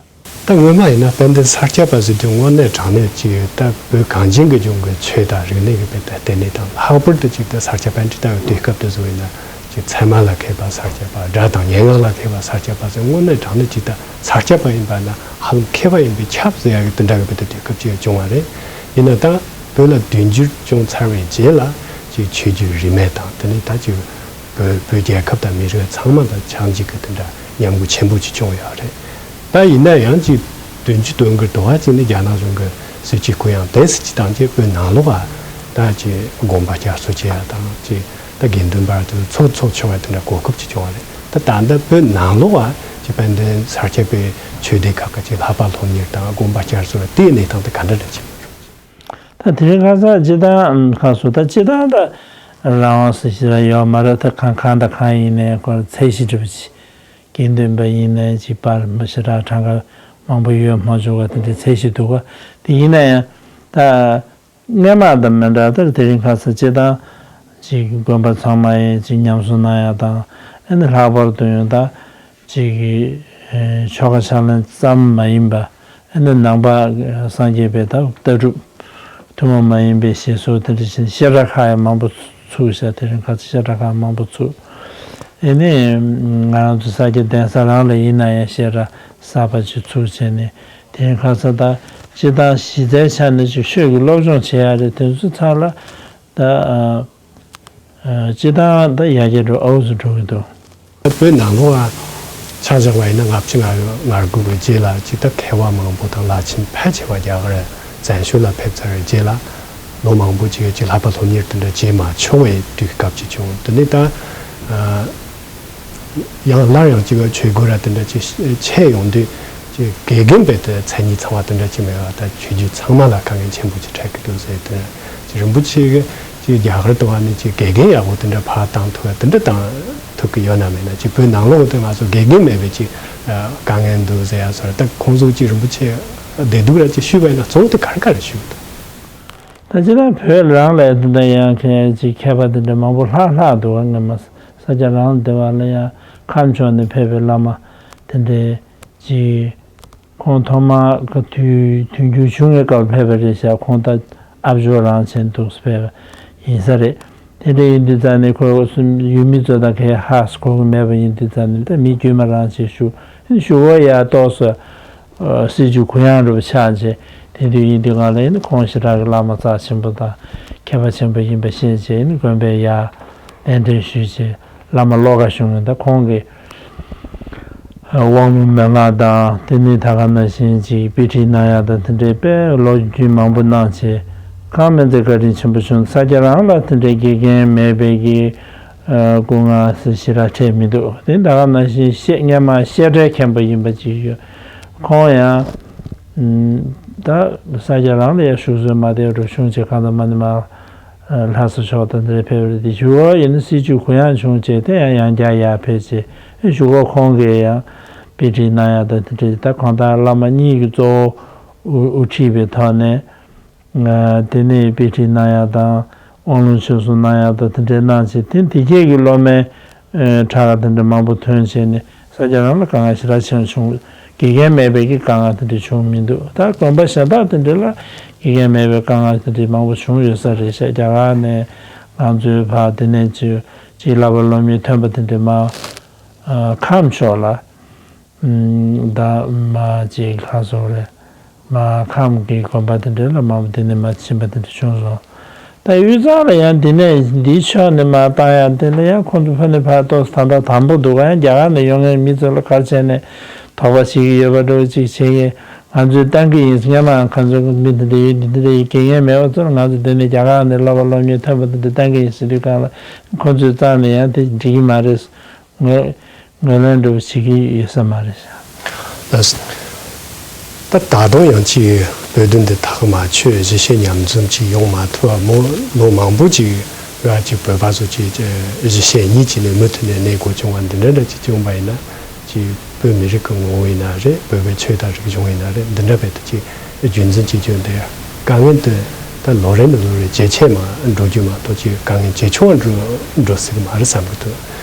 ད་སྔོན་མ་ཡིན་ན་དཔལ་ལྡན་ས་སྐྱ་པ་ཟེར་དུས་དངོས་གནས་དྲང་གནས་ཅིག་ད་བོད་གངས་ཅན་གྱི་ལྗོངས་ཀྱི་ཆོས་དང་རིག་གནས་ཀྱི་དཔེ་ལྟ་བརྟེན་ནས་དང་། ལྷག་པར་དུ་ཅིག་ད་ས་སྐྱ་པཎྜི་ཏ་ཡི་དུས་སྐབས་དེ་ཚོ་ཡིན་ན། ཅིག་ཚད་མ་ལ་མཁས་པ་ས་སྐྱ་པ། སྒྲ་དང་སྙན་ངག་ལ་མཁས་པ་ས་སྐྱ་པ་ཟེར། དངོས་གནས་དྲང་གནས་ཅིག་ད་ས་སྐྱ་པ་ཡིན་པ་ན་ཧ་ལམ་མཁས་པ་ཡིན་པས་ཁྱབ་ཟེར་ཡག་གི་དེ་འདྲ་གི་དཔེ་ལྟ་དུས་སྐབས་ཅིག་བྱུང་བ་རེད། ཡིན་ན་ད་བོད་ལ་དུས་འགྱུར་བྱུང་ཚར་བའི་རྗེས་ལ་ཅིག་ཆོས་བརྒྱུད་རིས་མེད་དང་། དེ་ནས་ད་ཅིག་བོད་བོད་རྒྱལ་ཁབ་དང་མི་རིགས་ཚང་མ་དང་ཆགས་འཇིག་གི་དེ་འདྲ་ཉམས་རྒུད་ཆེན་པོ་ཅིག་བྱུང་ཡོད་རེད། ད་ཡིན་ན་ཡང་ཅིག་བདུན་ཅུ་དོན་དགུ་དུ་བ་ཅིག་ནི་རྒྱ་ནག་གཞུང་གི་སྲིད་ཇུས་གུ་ཡངས་དེ་སྲིད་ཅིག་དང་། ཅིག་བོད་ནང་ལོགས་ཨ་ད་ཅིག་དགོན་པ་བསྐྱར་གསོ་བྱེད་ཡ་དང་། ཅིག་ད་དགེ་འདུན་པ་དེ་ཚོགས་ཚོགས་ཆོག་པ་དེ་འདྲ་གོ་སྐབས་ཅིག་བྱུང་བ་རེད། ད་ད་ལྟ་བོད་ནང་ལོགས་ཨ་ཅིག་དཔལ་ལྡན་ས་སྐྱ་པའི་ཆོས་སྡེ་ཁག་གི་ཅིག་བསླབ་པ་སློབ་གཉེར་དང་དགོན་པ་བསྐྱར་གསོ་དེའི་གནས་སྟངས་དེ་ག་འདྲ་རེད་ཅིག་ད་དེ་རིང་ཁ་སང་སྤྱི་བཏང་ཁ་སོ་ད་སྤྱི་བཏང་ད་རང་དབང་སྲིད་ཞི་ར་ཡོད་མ་རེད། ད་གང་གང་ད་གང་ཡིན་ནའི་ཁོ་ཚད་གཞི་འདྲ་པོ་ཅིག་དགེ་འདུན་པ་ཡིན་ནའི་ཅིག་པར་མི་ཞེ་དྲག་གྲངས་ཀ་མང་པོ་ཡོད་མ་བྱུང་བ་དེ་འདྲའི་ཚད་གཞི་འདུག་ག་དེ་ཡིན་ན་ཡང་ད་སྔས་མ་དང་མི་འདྲ་ད་དེ་རིང་ཁ་སང་སྤྱི་བཏང་ཅིག་དགོན་པ་ཚང་མ་ཡིན་ཅིག་ཉམས་གསོ་གནང་ཡ་དང་། ཨ་ནི་ལྷག་པར་དུ་ཡང་ད་ཅིག་གི་ཆོ་ག་ཕྱག་ལེན་ཙམ་མ་ཡིན་པ། ཨ་ནི་ནང་པ་སངས་རྒྱས་པའི་ད་ལྟ་གྲུབ་ཐུན་མོང་མ་ཡིན་པའི་བཞེད་སྲོལ་དེ་འདྲ་བཞིན་བཤད་གྲྭ་ཁག་ཡང་མང་པོ་ཚུགས་ཤག་དེ་རིང་ཁ་སང་བཤད་གྲྭ་ཁག་མང་པོ་ཚུགས། ཨ་ནི་ང་རང་ཚོ་ས་སྐྱ་གདན་ས་རང་ལ་ཡིན་ན་ཡང་བཤད་གྲྭ་གསར་པ་ཅིག་ཚུགས་བྱས་ནས་དེ་རིང་ཁ་སང་ད་སྤྱི་བཏང་གཞི་རྩའི་ཆ་ནས་ཅིག་ཆོས་ཀྱི་སློབ་སྦྱོང་བྱེད་ཡ་རེད། དེ་ཚོ་ཚང་ལ་ད་ཨ་ཨ་སྤྱི་བཏང་ད་ཡར་རྒྱས་འགྲོ་ཨའུ་ཚོ་འགྲོ་གི་འདུག་བོད་ནང་ལོགས་ལ་ཆ་བཞག་པ་ཡིན་ན་ལྔ་བཅུ་ང་དགུ་གི་རྗེས་ལ་ཅིག་ད་མཁས་པ་མང་པོ་དང་བླ་ཆེན་ཕལ་ཆེ་བ་རྒྱ་གར་བཙན་བྱོལ་ལ་ཕེབས་ཚར་བའི་རྗེས་ལ་ལོ་མང་པོ་ཅིག་ཅིག་བསླབ་པ་སློབ་གཉེར་དེ་འདྲ་བྱེད་མ་ཆོག་པའི་དུས་སྐབས་ཅིག་བྱུང་། དེ་ནས་ད་ཨ། ཡང་སླར་ཡང་ཅིག་ཆོས་སྒོ་ར་དེ་འདྲ་ཅིག་ཕྱེ་ཡོང་དུས་ཅིག་དགེ་རྒན་པའི་དེ་མཚན་ཉིད་ཚང་བ་དེ་འདྲ་ཅིག་མེད་པ། ད་ཆོས་བརྒྱུད་ཚང་མ་ལ་དཀའ་ངལ་ཆེན་པོ་ཅིག་འཕྲད་ཀྱི་འདུག་ཟེར་དེ་ཅིག་རིན་པོ་ཆེ་གིས་ཅིག་རྒྱ་གར་དུ་བ་ནས་ཅིག་དགེ་རྒན་ཡག་པོ་དེ་འདྲ་ཕར་བཏང་ཐུབ་པ་དེ་འདྲ་བཏང་ཐུབ་ཀྱི་ཡོད་ན་མེད་ན། ཅིག་བོད་ནང་ལོགས་དེ་ང་ཚོ་དགེ་རྒན་མེད་པའི་ཅིག་དཀའ་ངལ་འདུག་ཟེར་ཡ་སོགས། ད་ཁོང་ཚོ་ཅིག་རིན་པོ་ཆེ་བདེ་སྡུག་ར་ཅིག་ཞུས་པ་ཡིན་ན་གཙོ་བོ་དེ་ག་རེ་ག་རེ་ཞུ་གི་འདུག་ད་ཅི་ད་བོད་རང་ལ་དེ་འདྲ་ཡང་མཁས་ཅིག་མཁས་པ་དེ་འདྲ་མང་པོ་ལྷག་ལྷག་འདུག་བ། སྔོན་མ་ས་སྐྱ་རང་སྡེ་བ་ལ་ཡང་ཁམས་ཕྱོགས་ནས་ཕེབས་པའི་བླ་མ་དེ་འདྲའི་ཅིག་ཁོང་ཐོག་མར་ག་དུས་དུས་འགྱུར་བྱུང་བའི་སྐབས་ཕེབས་པ་རེད་ཤག་ཁོང་ད་ཨ་ཇོ་རང་བྱས་འདུག་ཕེབས་པ་ཡིན་ས་རེད། དེ་འདྲ་ཡིན་དུས་ཙང་ནས་ཁོ་གསུམ་ཡུལ་མི་ཚོ་དང་གའི་ཧ་གོ་གི་མེད་པ་ཡིན་དུས་ཙང་ནས་ད་མི་དཀྱུས་མ་རང་བྱས་ཞུ་ཞུ་བ་ཡ་ཏོག་ཙམ། སྲིད་ཇུས་གུ་ཡངས་རུ་ཆགས་རྗེས། དེ་དུས་ཡིན་དུས་སྒང་ལ་ཡིན་ན་ཁོང་ཞེ་དྲག་གི་བླ་མ་རྩ་ཆེན་པོ་དང་མཁས་པ་ཆེན་པོ་ཡིན་པ་ཤེས་རྗེས་ཡིན་ན་དགོན་པའི་ཡར་གདན་འདྲེན་ཞུས་རྗེས་བླ་མ་བློ་དགའ་གཞུང་གིས་ད་ཁོང་གི་དབང་མོ་མན་ངག་དང་དེ་ནས་ད་ག་ནང་བཞིན་ཅིག་དཔེ་ཁྲིད་གནང་ཡག་དང་དེ་འདྲའི་དཔེ་ལོ་རྒྱུས་མང་པོ་གནང་རྗེས་གང་མིན་ཚེ་བཀའ་དྲིན་ཆེན་པོ་བྱུང་། ས་སྐྱ་རང་ལ་དེ་འདྲའི་དགེ་རྒན་མེད་པའི་གི་སྐུ་ངལ་ཞེ་དྲག་འཕྲད་མི་འདུག་དེ་ད་ག་ནང་བཞིན་བཤད་སྔས་མ་བཤད་གྲྭའི་མཁན་པོ་ཡིན་པ་ཅིག་ཡོད། ཁོང་ཡང་ད་ས་སྐྱ་རང་ལ་ཡང་བཞུགས་སྲོལ་མ་བསྡད་རུ་གཞུང་ཆེ་ཁང་དང་མ་ནི་མ་ལྷ་ས་ཕྱོགས་དང་འདིར་ཕེབས་རེད་དེ། བཞུགས་སྒར་ཡིན་ན་སྲིད་ཇུས་གུ་ཡངས་བྱུང་རྗེས་དེ་ཡང་ཡང་བསྐྱར་ཡར་ཕེབས་རྗེས་བཞུགས་སྒར་ཁོང་གིས་ཡང་དཔེ་ཁྲིད་གནང་ཡག་དང་དེ་འདྲ་ད་གང་ལྟར་བླ་མ་གཉིས་ཀྱི་གཙོ་བོ་དབུ་དབུ་ཁྲིད་པའི་ཐོག་ནས། དེ་ནས་དཔེ་ཁྲིད་གནང་ཡག་དང་དབང་ལུང་ཆོས་གསུང་གནང་ཡག་དང་དེ་འདྲའི་གནང་བྱས་དེ་དེ་གས་ཀྱི་སློབ་མའི་ཁྲག་དེ་འདྲ་མང་པོ་ཐོན་བྱས་ནས་ ས་སྐྱ་རང་ལ་དཀའ་ངལ་ཞེ་དྲག་ཆེན་པོ་བྱུང་། དགེ་རྒན་མེད་པའི་གི་དཀའ་ངལ་དེ་འདྲ་བྱུང་མི་འདུག་ད་དགོན་པ་གཞན་དག་དེ་འདྲ་ལ་དགེ་རྒན་མེད་པའི་དཀའ་ངལ་དེ་འདྲ་མང་པོ་བྱུང་ཡོད་ས་རེད་ཤག་རྒྱ་གར་ནས་ང་ཚོའི་ཕར་དེ་ནས་ཅིག་ཅིག་བསླབ་པ་སློབ་གཉེར་ཐོན་པ་དེ་འདྲ་མར་ཨ་ཁམས་ཕྱོགས་ལ་ཨམ་ད་མར་ཅིག་ལྷ་སོགས་རེད། མར་ཁམས་ཀྱི་དགོན་པ་དེ་འདྲ་ལ་མར་དེ་ནས་མར་ཕྱིན་པ་དེ་འདྲ་བྱུང་སོང་། ད་དབུས་གཙང་ལ་ཡང་འདི་ནས་འདིའི་ཕྱོགས་ནས་མར་བཏང་ཡག་དེ་ལ་ཡང་ཁོང་ཚོ་ཕ་ནས་ཕར་ཏོག་ཙམ་ད་ལྟ་དམ་པོ་འདུག་ག་ཡང་རྒྱ་གར་ནས་ཡོང་མཁན་མི་ཚོ་ལ་ག་རེ་བྱས་ནས་དོགས་པ་བྱེད་ཀྱི་ཡོད་པ་འདྲ་བོ་ཅིག་བྱེད་ཀྱི། ང་ཚོས་བཏང་གི་ཡིན། སྔོན་མ་ཁོང་ཚོ་མི་འདི་འདྲ་ཡོད་འདི་འདྲ་ཡོད་དགེ་རྒན་མེད་པ་ཚོར་ང་ཚོ་འདི་ནས་རྒྱ་གར་ནས་བསླབ་པ་སློབ་གཉེར་ཐོན་པ་འདི་འདྲ་བཏང་གི་ཡིན་ཟེར་དུས་སྒང་ལ་ཁོང་ཚོའི་རྩ་ནས་ཡང་དེ་འགྲིག་གི་མ་རེད། ངོས་ངོས་ལེན་འདྲ་བོ་བྱེད་ཀྱི་ཡོད་ས་མ་རེད་ཤག་ད་ད་དུང་ཡང་ཅིག་བོད་དོན་འདི་ཐག་མ་ཆོད་གཞིས་བྱེས་མཉམ་འཛོམས་ཅིག་ཡོང་མ་ཐུབ་པ་མོ་ལོ་མང་པོ་ཅིག་ར་ཅིག་བོད་པ་ཚོ་ཅིག་གཞིས་བྱེས་གཉིས་ཀྱི་ནས་མུ་མཐུད་ནས་གནས་དགོས་བྱུང་བ་འདི་འདྲ་འདྲ་ཅིག་བྱུང་བ་ཡིན་ན་ཅིག་བོད་མི་རིགས་ཀྱི་ངོ་བོ་ཡིན་ན་རེད། བོད་པའི་ཆོས་དང་རིག་གཞུང་ཡིན་ན་རེད། འདི་འདྲ་བས་ད་ཅིག་རྒྱུན་འཛིན་བྱེད་རྒྱུ་འདི་དཀའ་ངལ་དེ་ད་ལོ་རེ་ནས་ལོ་རེ་ཇེ་ཆེ་མ་འགྲོ་རྒྱུ་མ་གཏོགས་ཅིག་དཀའ་ངལ་ཇེ་ཆུང་བ་འགྲོ་འགྲོ་སྲིད་ཀྱི་མ་རེད་བསམ་གྱི་འདུག་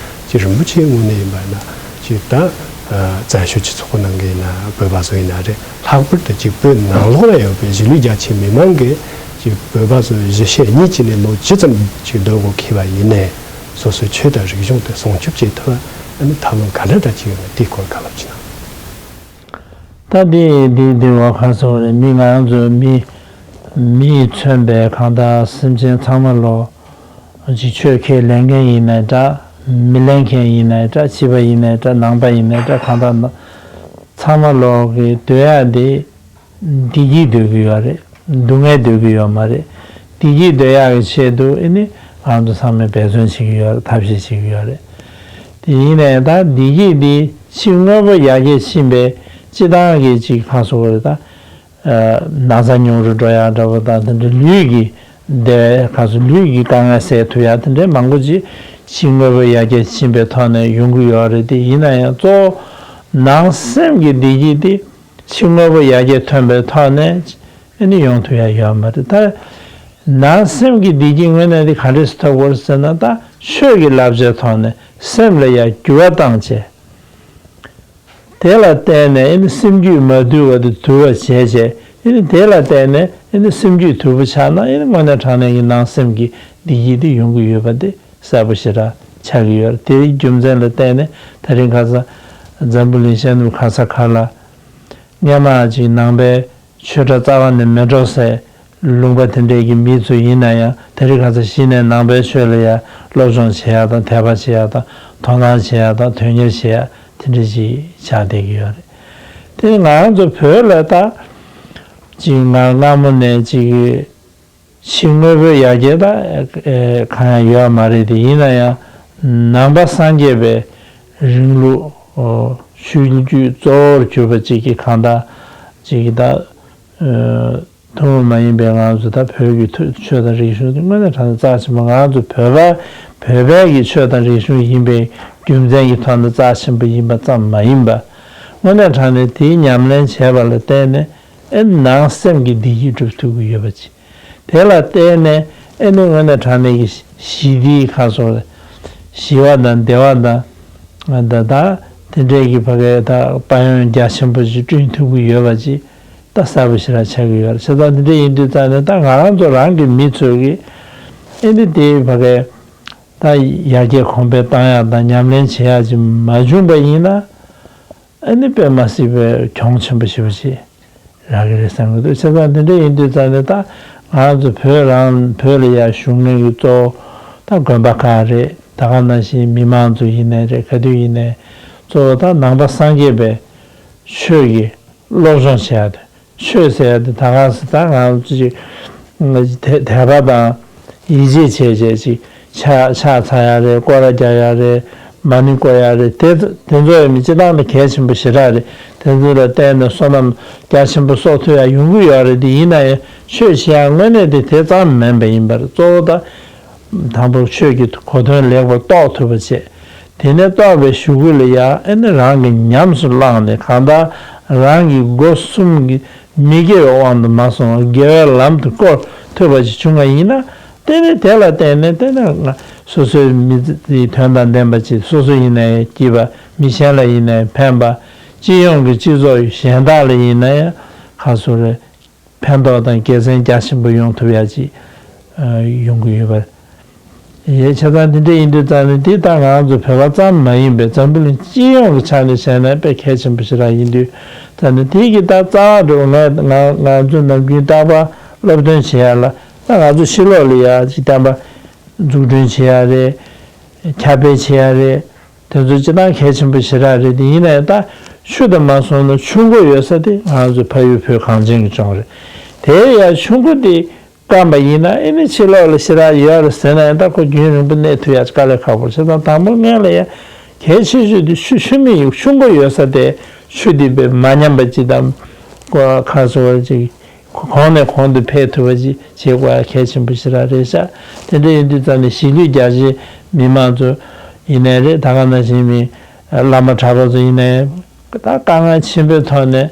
ཅིག་རིན་པོ་ཆེའི་ངོས་ནས་ཡིན་པ་ན་ཅིག་ད་བཙན་བྱོལ་སྤྱི་ཚོགས་ནང་གི་ཡིན་ན་བོད་པ་ཚོ་ཡིན་ན་རེད། ལྷག་པར་དུ་ཅིག་བོད་ནང་ལོགས་ལ་ཡོད་པའི་གཞིས་ལུས་རྒྱ་ཆེ་མི་མང་གིས་ཅིག་བོད་པ་ཚོ་གཞིས་བྱེས་གཉིས་ཀྱི་ནས་ལོ་ཇི་ཙམ་ཅིག་སྡོད་དགོས་ཁེལ་བ་ཡིན་ནའི་སོ་སོའི་ཆོས་དང་རིག་གཞུང་དེ་སྲུང་སྐྱོབ་བྱེད་ཐུབ་པ་ཨ་ནི་ཐབས་ལམ་ག་འདྲ་འདྲ་ཅིག་ཡོད་ན་དེའི་སྐོར་བཀའ་སློབ་ཅིག་གནང་། ད་འདི་འདི་འདི་བ་ཁ་སོགས་རེད། མི་ང་རང་ཚོ་མི་མིས་མཚོན་པའི་གང་ལྟར་སེམས་ཅན་ཚང་མ་ལོ་ཅིག་ཆོས་ཁས་ལེན་མཁན་ཡིན་ནའི་འདྲ། མི་ལེན་མཁན་ཡིན་ནའི་འདྲ། ཕྱི་པ་ཡིན་ནའི་འདྲ། ནང་པ་ཡིན་ནའི་འདྲ། གང་ལྟར་ན་ཚང་མ་ལོ་གི་སྡོད་ཡག་འདི་བདེ་སྐྱིད་སྡོད་ཀྱི་ཡོད་རེད། སྡུག་བསྔལ་སྡོད་ཀྱི་ཡོད་མ་རེད། བདེ་སྐྱིད་སྡོད་ཡག་གི་ཆེད་དུ་ཨེ་ནི་ང་ཚོ་ཚང་མས་འབད་བརྩོན་བྱེད་ཀྱི་ཡོད་རེད། ཐབས་ཤེས་བྱེད་ཀྱི་ཡོད་རེད། དེ་ཡིན་ནའི་ད་བདེ་སྐྱིད་འདི་ཕྱི་དངོས་པོ་ཡར་རྒྱས་ཕྱིན་པའི་སྤྱི་བཏང་གི་ཅིག་ཁ་སོ་བ་རེད་ད། ན་ཚ་ཉུང་རུ་འགྲོ་ཡག་འདྲ་བོ་དང་དེ་འདྲ་ལུས་ཀྱི་བདེ་བའི་ཁ་སོ་ལུས་ཀྱི་དཀའ་ངལ་སེལ་ཐུབ་ཡག་དེ་འདྲའི་མང་པོ་ཅིག་ཕྱི་དངོས་པོ་ཡར་རྒྱས་ཕྱིན་པའི་ཐོག་ནས་ཡོང་གི་ཡོད་རེད། དེ་ཡིན་ན་ཡང་གཙོ་བོ་ནང་སེམས་ཀྱི་བདེ་སྐྱིད་དེ་ཕྱི་དངོས་པོ་ཡར་རྒྱས་ཐོན་པའི་ཐོག་ནས་ཨ་ནི་ཡོང་ཐུབ་ཡག་ཡོད་མ་རེད་ད། ནང་སེམས་ཀྱི་བདེ་སྐྱིད་དངོས་གནས་དེ་ག་འདྲས་སུ་ཐོབ་དགོས་རེད་ཟེར་ན། ད་ཆོས་ཀྱི་བསླབ་བྱའི་ཐོག་ནས་སེམས་ལ་ཡང་འགྱུར་བ་བཏང་བྱས། དེ་ལ་བརྟེན་ནས་ཨ་ནི་སེམས་རྒྱུད་མ་དུལ་བ་དེ་དུལ་བ་བྱས་བྱས། ཨ་ནི་དེ་ལ་བརྟེན་ནས་ཨ་ནི་སེམས་རྒྱུད་དུལ་པོ་ཆགས་ན་ཨ་ནི་དངོས་གནས་དྲང་གནས་ཀྱི་ནང་སེམས་ཀྱི་བདེ་སྐྱིད་དེ་ཡོང་གི་ཡོད་པ་དེ་གསལ་པོ་ཞེ་དྲག་ཆགས་ཀྱི་ཡོད་རེད། དེའི་རྒྱུ་མཚན་ལ་བརྟེན་ནས་ད་རིང་ཁ་སང་འཛམ་བུ་གླིང་ཤར་ནུབ་ག་ས་ག་ལ་སྔོན་མ་ཅིག་ནང་པའི་ཆོས་གྲྭ་རྩ་བ་ནས་མི་འགྲོ་སའི་ལུང་པ་དེ་འདྲས་ཀྱི་མི་ཚོ་ཡིན་ན་ཡང་དེ་རིང་ཁ་སང་གཞི་ནས་ནང་པའི་ཆོས་ལ་ཡང་སློབ་སྦྱོང་བྱེད་ཡག་དང་དད་པ་བྱེད་ཡག་དང་དོ་སྣང་བྱེད་ཡག་དང་དོན་གཉེར་བྱེད་ཡག་དེ་འདྲས་ཅིག་ཆགས་བསྡད་ཀྱི་ཡོད་རེད། དེ་ང་རང་ཚོ་བོད་ལ་ད་ཅིག་ང་སྔ་མོ་ནས་ཅིག་ཕྱི་དངོས་པོའི་ཡར་རྒྱས་ད་ཨེ་གང་ཡང་ཡོད་མ་རེད་དེ། ཡིན་ན་ཡང་ནང་པ་སངས་རྒྱས་པའི་རིང་ལུགས་ཨོ་ཆོས་བརྒྱུད་གཙོ་བོར་གྱུར་པ་ཅིག་གི་གང་ལྟར་ཅིག་གི་ད་ཨེ་ཐུན་མོང་མ་ཡིན་པའི་ང་ཚོ་ད་བོད་ཀྱི་ཐུ་ཆོས་དང་རིག་གཞུང་དེ་དངོས་གནས་དྲང་གནས་རྩ་ཆེན་པོ། ང་ཚོ་བོད་པ་བོད་པའི་གི་ཆོས་དང་རིག་གཞུང་ཡིན་པའི་རྒྱུ་མཚན་གྱི་ཐོག་ནས་རྩ་ཆེན་པོ་ཡིན་པ་ཙམ་མ་ཡིན་པ། དངོས་གནས་དྲང་གནས་དེའི་ཉམས་ལེན་བྱས་པ་ལ་བརྟེན་ནས་ཨེ་ནང་སེམས་ཀྱི་བདེ་སྐྱིད་སྒྲུབ་ཐུབ་ཀྱི་ཡོད་པ་ཅིག་དེ་ལ་བརྟེན་ནས་ཨེ་ནི་དངོས་གནས་དྲང་གནས་ཀྱི་ཞི་བདེའི་ཁ་སོགས་ཞི་བ་དང་བདེ་བ་དང་ད་ད་དེ་འདྲས་ཀྱི་ཕ་གའི་ད་དཔལ་ཡོན་རྒྱ་ཆེན་པོ་ཞིག་བསྐྲུན་ཐུབ་ཀྱི་ཡོད་པ་ཅིག་ད་གསལ་པོ་ཞེ་དྲག་ཆགས་ཀྱི་ཡོད་རེད། བྱས་ཙང་དེ་འདྲས་ཡིན་དུས་ཙང་ནས་ད་ང་རང་ཚོ་རང་གི་མི་ཚོས་ཀྱི་ཨེ་ནི་དེའི་ཕ་གའི་ད་ཡར་རྒྱས་གོང་འཕེལ་བཏང་ཡག་དང་ཉམས་ལེན་བྱེད་ཡག་ཅིག་མ་བྱུང་པ་ཡིན་ན། ཨ་ནི་དཔེ་མ་སྲིད་པའི་གྱོང་ཆེན་པོ་ཞེ་པོ་ཅིག་རག་གི་རེད་བསམ་གྱི་འདུག་བྱས་ཙང་དེ་འདྲ་ཡིན་དུས་ཙང་ནས་ད་ང་ཚོ་བོད་རང་བོད་ལ་ཡར་བཞུགས་མཁན་གྱི་གཙོ་བོ་ད་དགོན་པ་ཁག་རེད། ད་ག་ནང་བཞིན་མི་མང་ཚོ་ཡིན་ནའི་རེད། ག་དུས་ཡིན་ནའི་གཙོ་བོ་ད་ནང་པ་སངས་རྒྱས་པའི་ཆོས་ཀྱི་སློབ་སྦྱོང་བྱེད་ཡག་དེ། ཆོས་ཟེར་ཡག་དེ་ད་ག་ཟེ་ད་ང་ཚོ་ཅིག་དད་དད་པ་དང་ཡིད་ཆེས་བྱས་བྱས་ཅིག་ཕྱག་ཕྱག་འཚལ་ཡག་རེད། སྐོར་ར་རྒྱག་ཡག་རེད། མ་ཎི་བསྐོར་ཡག་རེད། དེ་དེ་ཚོ་ཡང་མི་སྤྱི་བཏང་ལ་གལ་ཆེན་པོ་ཞེ་དྲག་རེད། དེ་ཚོ་ལ་བརྟེན་ནས་བསོད་ནམས་རྒྱ་ཆེན་པོ་གསོག་ཐུབ་ཡག་ཡོང་གི་ཡོད་རེད། དེ་ཡིན་ན་ཡང་ཆོས་བྱེད་ཡག་དངོས་གནས་དེ་དེ་ཙམ་མིན་པ་ཡིན་པར་གཙོ་བོ་ད། དང་པོ་ཆོས་ཀྱི་གོ་དོན་ལེགས་པར་རྟོགས་ཐུབ་པ་བྱས། དེ་ནས་རྟོགས་པའི་གཞུག་གུ་ལ་ཡང་ཨེ་ནི་རང་གི་ཉམས་སུ་བླངས་ནས་གང་ལྟར་རང་གི་སྒོ་གསུམ་གྱི་མི་དགེ་བའི་དབང་དུ་མ་སོང་བར་དགེ་བའི་ལམ་དུ་བསྐོར་ཐུབ་པ་ཞིག་བྱུང་བ་ཡིན་ན། དེ་ནི་དེ་ལ་བརྟེན་ནས་དེ་ནི་ང་ སོ་སོའི་མི་ཚེའི་དོན་དང་ལྡན་པ་ཅིག་སོ་སོ་ཡིན་ན་ཡང་སྐྱིད་པ། མི་གཞན་ལ་ཡིན་ན་ཡང་ཕན་པ། སྤྱི་ཡོངས་ཀྱི་སྤྱི་ཚོགས་གཞན་དག་ལ་ཡིན་ན་ཡང་ཁ་སོ་རེ་ཕན་ཐོགས་དང་དགེ་མཚན་རྒྱ་ཆེན་པོ་ཡོང་ཐུབ་ཡ་ཅིག་ཡོང་གི་ཡོད་པ་རེད། བྱས་ཙང་དེ་འདྲ་ཡིན་དུས་ཙང་ནས་འདི་ད་ང་ཚོ་བོད་པ་ཙམ་མ་ཡིན་པའི་འཛམ་བུ་གླིང་སྤྱི་ཡོངས་ཀྱི་ཆ་ནས་བྱས་ན་དཔེ་གལ་ཆེན་པོ་ཞེ་དྲག་ཡིན་དུས་ཙང་ནས་དེ་གི་ད་རྩ་བ་འགྲོ་ང་ང་ང་ཚོ་ནམ་རྒྱུན་རྟག་པར་སློབ་སྟོན་བྱེད་ཡ་ལ་ད་ང་ཚོ་ཕྱི་ལོགས་ལ་ཡ་ཅིག་བསྟན་པ། འཛུགས་སྐྲུན་བྱེད་ཡ་རེད། ཁྱབ་སྤེལ་བྱེད་ཡ་རེད། དེ་ཚོ་སྤྱི་བཏང་གལ་ཆེན་པོ་ཞེ་དྲག་རེད། དེ་ཡིན་ནའི་ད་ཆུ་དང་མ་སོང་ན་ཆུ་མགོ་ཡོད་ས་དེ་ང་ཚོའི་ཕ་ཡུལ་བོད་གངས་ཅན་གྱི་ལྗོངས་རེད། དེ་ཡ་ཆུ་མགོ་དེ་སྐམ་པ་ཡིན་ན་ཨེ་ནི་ཕྱི་ལོགས་ལ་ཞེ་དྲག་ཡོད་རེད་ཟེར་ན་ཡང་ད་ཁོ་རྒྱུན་རིང་པོ་གནས་ཐུབ་ཡ་དཀའ་ལས་ཁག་པོ་རེད། བྱས་ཙང་དང་པོ་སྔོན་ལ་ཡ་གལ་ཆེ་ཤོས་དེ་ཆུ་ཆུ་མིག་ཡོད་ཆུ་མགོ་ཡོད་ས་དེ་ཆུ་དེ་དཔེ་མ་ཉམས་པ་ཅིག་དང་ཁ་སོ་བ་ཅིག་གོང་ནས་གོང་དུ་འཕེལ་ཐུབ་པ་ཅིག་བྱེད་དགོས་ཡ་གལ་ཆེན་པོ་ཞེ་དྲག་རེད་ཤག་དེ་འདྲ་ཡིན་དུས་ཙང་ནས་གཞིས་ལུས་རྒྱ་ཆེའི་མི་མང་ཚོ་ཡིན་ནའི་རེད། ད་ག་ནང་བཞིན་མི་བླ་མ་གྲྭ་པ་ཚོ་ཡིན་ནའི་ད་དཀའ་ངལ་ཆེན་པོའི་ཐོག་ནས་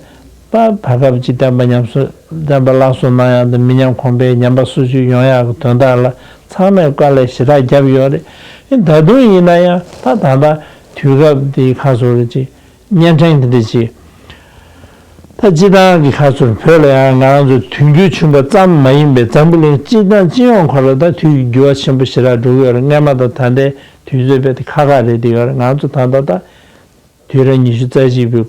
ད་བར་སྐབས་ཀྱི་བསྟན་པ་ཉམས་གསོ་བསྟན་པ་སླར་གསོ་གནང་ཡག་དང་མི་ཉམས་གོང་འཕེལ་ཉམས་པ་སོར་ཆུད་ཡོང་ཡག་གི་དོན་དག་ལ་ཚང་མས་དཀའ་ལས་ཞེ་དྲག་བརྒྱབ་ཡོད་རེད། ད་དུང་ཡིན་ན་ཡང་ད་ད་ལྟ་དུས་སྐབས་འདིའི་ཁ་སོ་རེ་ཅིག་བརྙན་འཕྲིན་དེ་འདྲ་ཅིག་ད་སྤྱི་བཏང་གི་ཁ་ཚུར་བོད་ལ་ཡང་ང་རང་ཚོ་དུས་འགྱུར་ཆེན་པོ་ཙམ་མ་ཡིན་པའི་འཛམ་བུ་གླིང་སྤྱི་བཏང་སྤྱི་ཡོངས་ཁོ་ལ་ད་དུས་ཀྱི་འགྱུར་བ་ཆེན་པོ་ཞེ་དྲག་འགྲོ་གི་ཡོད་རེད། སྔོན་མ་དང་ད་ལྟའི་དུས་ཚོད་དཔེ་དེ་ཁ་ཁ་རེད་དེ་ཡོད་རེད། ང་ཚོ་ད་ལྟ་ད་དུས་རབས་ཉི་ཤུ་རྩ་གཅིག་པའི་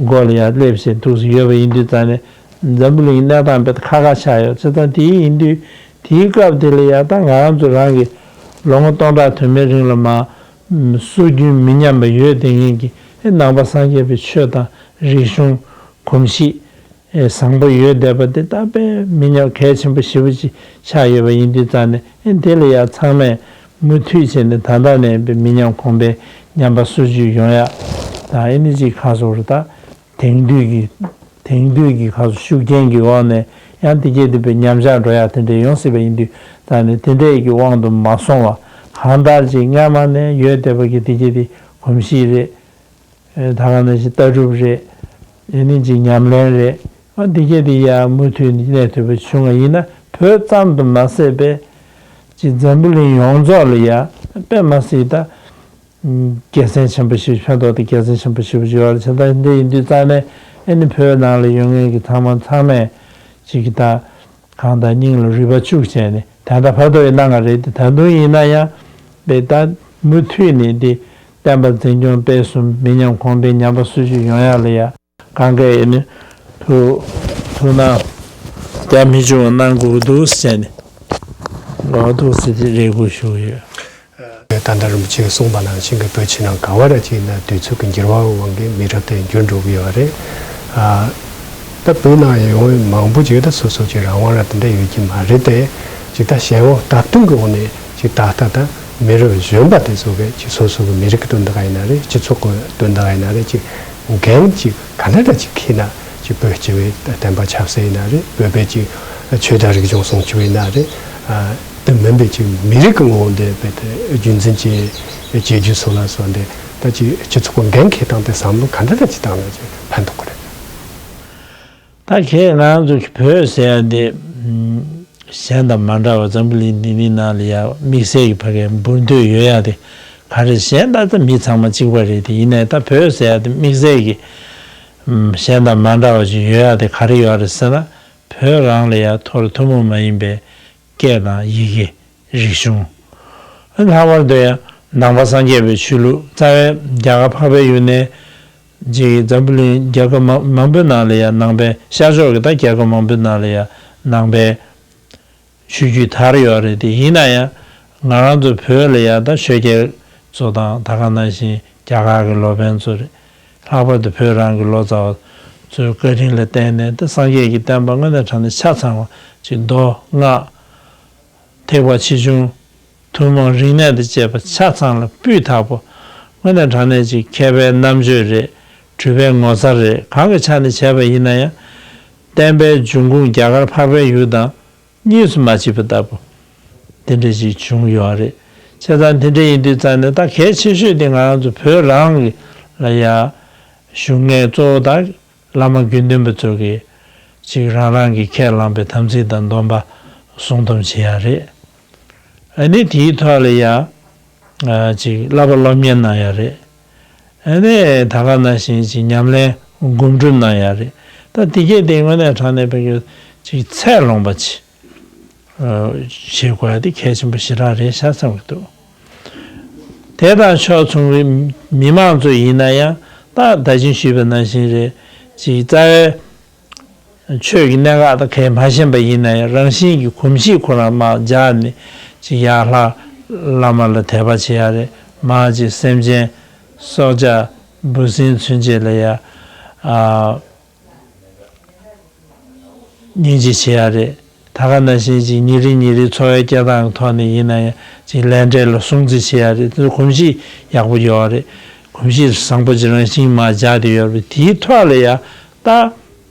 མགོ་ལ་ཡང་སླེབས་བཞིན་འདུག་སེ་ཡོད་པ་ཡིན་དུས་ཙང་ནས་འཛམ་བུ་གླིང་གནས་སྟངས་དཔེ་ཁ་ཁ་ཆགས་ཡོད། བྱས་ཙང་དེ་ཡིན་དུས་དེའི་སྐབས་དེ་ལ་ཡང་ད་ང་རང་ཚོ་རང་གི་ལོ་ངོ་སྟོང་ཕྲག་དུ་མའི་རིང་ལ་མ་སྲོལ་རྒྱུན་མི་ཉམས་པ་ཡོད་དེ་ངེས་ཀྱི་ནང་པ་སངས་རྒྱས་པའི་ཆོས་དང་རིག་གཞུང་གོམས་གཤིས་བཟང་པོ་ཡོད་བསྡད་པ་དེ་ད་དཔེ་མི་ཉམས་གལ་ཆེན་པོ་ཞེ་པོ་ཅིག་ཆགས་ཡོད་པ་ཡིན་དུས་ཙང་ནས་དེ་ལ་ཡང་ཚང་མས་མུ་མཐུད་བྱས་ནས་ད་ལྟ་ནས་དཔེ་མི་ཉམས་གོང་འཕེལ་ཉམས་པ་སོར་ཆུད་ཡོང་ཡག་དང་ཨེ་ནི་ཅིག་ཁ་སོ་རུ་ད། དེང་དུས་ཀྱི་དེང་དུས་ཀྱི་ཁ་སོ་ཤུགས་རྐྱེན་གྱི་འོག་ནས་ཡང་དེ་གྱད་དེ་བས་ཉམས་ཆག་འགྲོ་ཡ་དེ་འདྲ་ཡོང་སྲིད་པ་ཡིན་དུས་ད་ནི་དེ་འདྲས་ཀྱི་དབང་དུ་མ་སོང་བ་གང་ལྟར་ཅིག་སྔ་མ་ནས་ཡོད་བསྡད་པ་གི་དེ་གྱད་དེ་གོམས་གཤིས་རེད། ད་ག་ནང་བཞིན་ལྟ་གྲུབ་རེད། ཡིན་ནི་ཅིག་ཉམས་ལེན་རེད། ཨ་དེ་གྱད་དེ་ཡ་མུ་མཐུད་ནས་གནས་ཐུབ་པ་བྱུང་བ་ཡིན་ན་བོད་ཙམ་དུ་མ་ཟད་པའི་ཅིག་འཛམ་བུ་གླིང་ཡོངས་རྫོགས་ལ་ཡ་དཔེ་མ་སྲིད་ད། དགེ་མཚན་ཆེན་པོ་ཞིག་ཕན་ཐོགས་དེ་དགེ་མཚན་ཆེན་པོ་ཞིག་བྱུང་བ་རེད། བྱས་ཙང་འདི་ཡིན་དུས་རྩ་ནས་ཨེ་ནི་བོད་ནང་ལ་ཡོད་མཁན་གྱི་ཚང་མ་ཚང་མས་ཅིག་གི་ད་གང་ལྟར་སྙིང་ལ་རུས་པ་བཅུག་བྱས་ནས་ད་ལྟ་བར་དུ་ཡི་གནང་ག་རེད་དེ་ད་དུང་ཡིན་ན་ཡང་བས་ད་མུ་མཐུད་ནས་འདི་བསྟན་པ་འཛིན་སྐྱོང་སྤེལ་གསུམ་མི་ཉམས་གོང་འཕེལ་ཉམས་པ་སོར་ཆུད་ཡོང་ཡག་ལ་ཡ། གང་ག་ཡིན་ནི་ཐུགས་ཐུགས་སྣང་རྒྱ་མི་ཆུང་བ་གནང་དགོས་འདུག་ཟེར་ནས་ལོག་འདུག་ཟེར་ཏེ་རེ་སྐུལ་ཞུ་གི་ཡོད། ད་ལྟ་རིན་པོ་ཆེས་གསུངས་པ་ནང་བཞིན་གྱི་བོད་ཕྱི་ནང་ག་བ་ར་ཅིག་ན་དུས་ཚོད་ཀྱི་འགྱུར་བའི་དབང་གིས་མི་རབས་དེ་འགྱུར་འགྲོ་གི་ཡོད་རེད། ད་བོད་ནང་ཡོང་མཁན་མང་པོ་ཅིག་ད་སོ་སོ་ཅིག་རང་དབང་ར་དེ་འདྲ་ཡོད་ཀྱི་མ་རེད་དེ། ཅིག་ད་གཞན་དབང་སྟབས་བསྟུན་གྱི་འོག་ནས་ཅིག་ད་ལྟ་ད་མི་རབས་གཞོན་པ་དེ་ཚོ་གིས་ཅིག་སོ་སོ་གི་མི་རིགས་ཀྱི་དོན་དག་ཡིན་ན་རེད། སྤྱི་ཚོགས་ཀྱི་དོན་དག་ཡིན་ན་རེད། ཅིག་འགན་ཅིག་ག་འདྲ་འདྲ་ཅིག་འཁྱེར་ན་ཅིག་བོད་སྤྱི་པའི་བསྟན་པ་ཆབ་སྲིད་ཡིན་ན་རེད། བོད་པའི་ཅིག་ཆོས་དང་རིག་གཞུང་སྲུང་སྐྱོབ་ཡིན་ན་རེད། དེ་མིན་པའི་ཅིག་མི་རིགས་ཀྱི་ངོ་བོ་འདི་བས་ཏེ་རྒྱུན་འཛིན་བྱེད་བྱེད་རྒྱུ་སོགས་ལ་སོགས་འདི་ད་ཅིག་སྤྱི་ཚོགས་ཀྱི་འགན་འཁྱེར་སྟངས་དེ་བསམ་བློ་ག་འདྲ་འདྲ་ཅིག་བཏང་ན་ཅིག་ཕན་ཐོགས་ཀྱི་རེད། ད་ཁྱེད་ང་ཚོ་བོད་ཟེར་ཡ་འདི་གཞན་དང་མ་འདྲ་བ་འཛམ་བུ་གླིང་འདི་ནི་ནང་ལ་ཡ་དམིགས་བསལ་གྱི་ཕ་གའི་འབུར་འདོད་ཡོད་ཡ་དེ་ག་རེ་གཞན་ད་ལྟ་མི་ཚང་མ་གཅིག་པ་རེད། དེ་ཡིན་ནའི་ད་བོད་ཟེར་ཡ་དེ་དམིགས་བསལ་གྱི་གཞན་དང་མ་འདྲ་བ་ཅིག་ཡོད་ཡ་དེ་ག་རེ་ཡོད་རེད་ཟེར་ན། བོད་རང་ལ་ཡ་ཐོ་རེ་ཐུན་མོང་མ་ཡིན་པའི་སྐད་དང་ཡི་གེ་རིག་གཞུང་། ལྷག་པར་དུ་ཡང་ནང་པ་སངས་རྒྱས་པའི་ཆོས་ལུགས་རྩ་བའི་རྒྱ་གར་འཕགས་པའི་ཡུལ་ནས་ཅིག་འཛམ་བུ་གླིང་རྒྱལ་ཁབ་མང་མང་པོའི་ནང་ལ་ཡང་ནང་པའི་ཤར་ཕྱོགས་ཀྱི་ད་རྒྱལ་ཁབ་མང་པོའི་ནང་ལ་ཡང་ནང་པའི་ཆོས་བརྒྱུད་དར་ཡོད་རེད། དེ་ཡིན་ན་ཡང་ང་རང་ཚོ་བོད་ལ་ཡང་ད་ཆོས་རྒྱལ་ཚོ་དང་ད་ག་ནང་བཞིན་རྒྱ་གར་གྱི་ལོ་པཎ་ཚོ་རེད། ལྷག་པར་དུ་བོད་རང་གི་ལོ་ཙཱ་བ་ཚོའི་བཀའ་དྲིན་ལ་བརྟེན་ནས་ད་སངས་རྒྱས་ཀྱི་བསྟན་པ་དངོས་གནས་དྲང་གནས་ཆ་ཚང་བ་ཅིག་མདོ་སྔགས། ཐེག་པ་ཆེ་ཆུང་། ཐུན་མོང་རིག་གནས་དང་བཅས་པ་ཆ་ཚང་ལ་སྤུས་དག་པོ། དངོས་གནས་དྲང་གནས་ཅིག་མཁས་པའི་རྣམ་དཔྱོད་རེད། གྲུབ་པའི་ངོ་མཚར་རེད། གང་གི་ཆ་ནས་བྱས་པ་ཡིན་ན་ཡང་། བསྟན་པའི་འབྱུང་ཁུངས་རྒྱ་གར་འཕགས་པའི་ཡུལ་དང་གཉིས་སུ་མ་མཆིས་པ་ལྟ་བུ། དེ་འདྲ་ཞིག་བྱུང་ཡོད་རེད། བྱས་ཙང་དེ་འདྲ་ཡིན་དུས་ཙང་ནས་ད་གལ་ཆེ་ཤོས་དེ་ང་རང་ཚོ་བོད་རང་གི་ལ་ཡ། བཞུགས་མཁན་གཙོ་བོ་དང་བླ་མ་དགེ་འདུན་པ་ཚོ་གིས་ཅིག་རང་རང་གིས་ཁས་བླངས་པའི་དམ་ཚིག་དང་སྡོམ་པ་སྲུང་སྡོམ་བྱེད་ཡ་རེད། ཨ་ནི་དེའི་ཐོག་ལ་ཡ་ཅིག་བསླབ་པ་སློབ་གཉེར་གནང་ཡ་རེད། ཨ་ནི་ད་ག་ནང་བཞིན་ཅིག་ཉམས་ལེན་སྒོམ་སྒྲུབ་གནང་ཡ་རེད། ད་དེ་གས་དེ་དངོས་གནས་དྲང་གནས་པའི་ཅིག་ཚད་ལོངས་པ་ཅིག་བྱེད་དགོས་ཡ་དེ་གལ་ཆེན་པོ་ཞེ་དྲག་རེད་ཤག་བསམ་གྱི་འདུག་དེ་དང་ཕྱོགས་མཚུངས་པའི་མི་མང་ཚོ་ཡིན་ན་ཡང་ད་ད་ཅིང་ཞུས་པ་ནང་བཞིན་རེད། ཅིག་རྩ་བའི་ཆོས་ཀྱི་གནད་འགག་དང་གལ་མ་ཤེས་པ་ཡིན་ན་ཡང་རང་བཞིན་གྱི་གོམས་གཤིས་ཁོ་རང་མར་འཇགས་ནས་ཅིག་ཡར་ལྷ་བླ་མ་ལ་དད་པ་བྱེད་ཡ་རེད། མར་ཅིག་སེམས་ཅན་སྲོག་ཆགས་འབུ་སྲིན་ཚུན་ཆད་ལ་ཡ་ཨ་སྙིང་རྗེ་བྱེད་ཡ་རེད། ད་ག་ནང་བཞིན་ཅིག་ཉིན་རེ་ཉིན་རེ་འཚོ་བའི་སྐྱེལ་སྟངས་ཀྱི་ཐོག་ནས་ཡིན་ན་ཡང་ཅིག་ལས་འབྲས་ལ་སྲུང་བརྩི་བྱེད་ཡ་རེད། དེ་གོམས་གཤིས་ཡག་པོ་ཡོད་རེད། གོམས་གཤིས་བཟང་པོ་ཅིག་རང་བཞིན་མར་འཇགས་བསྡད་ཡོད་རེད། དེའི་ཐོག་ལ་ཡ་ད་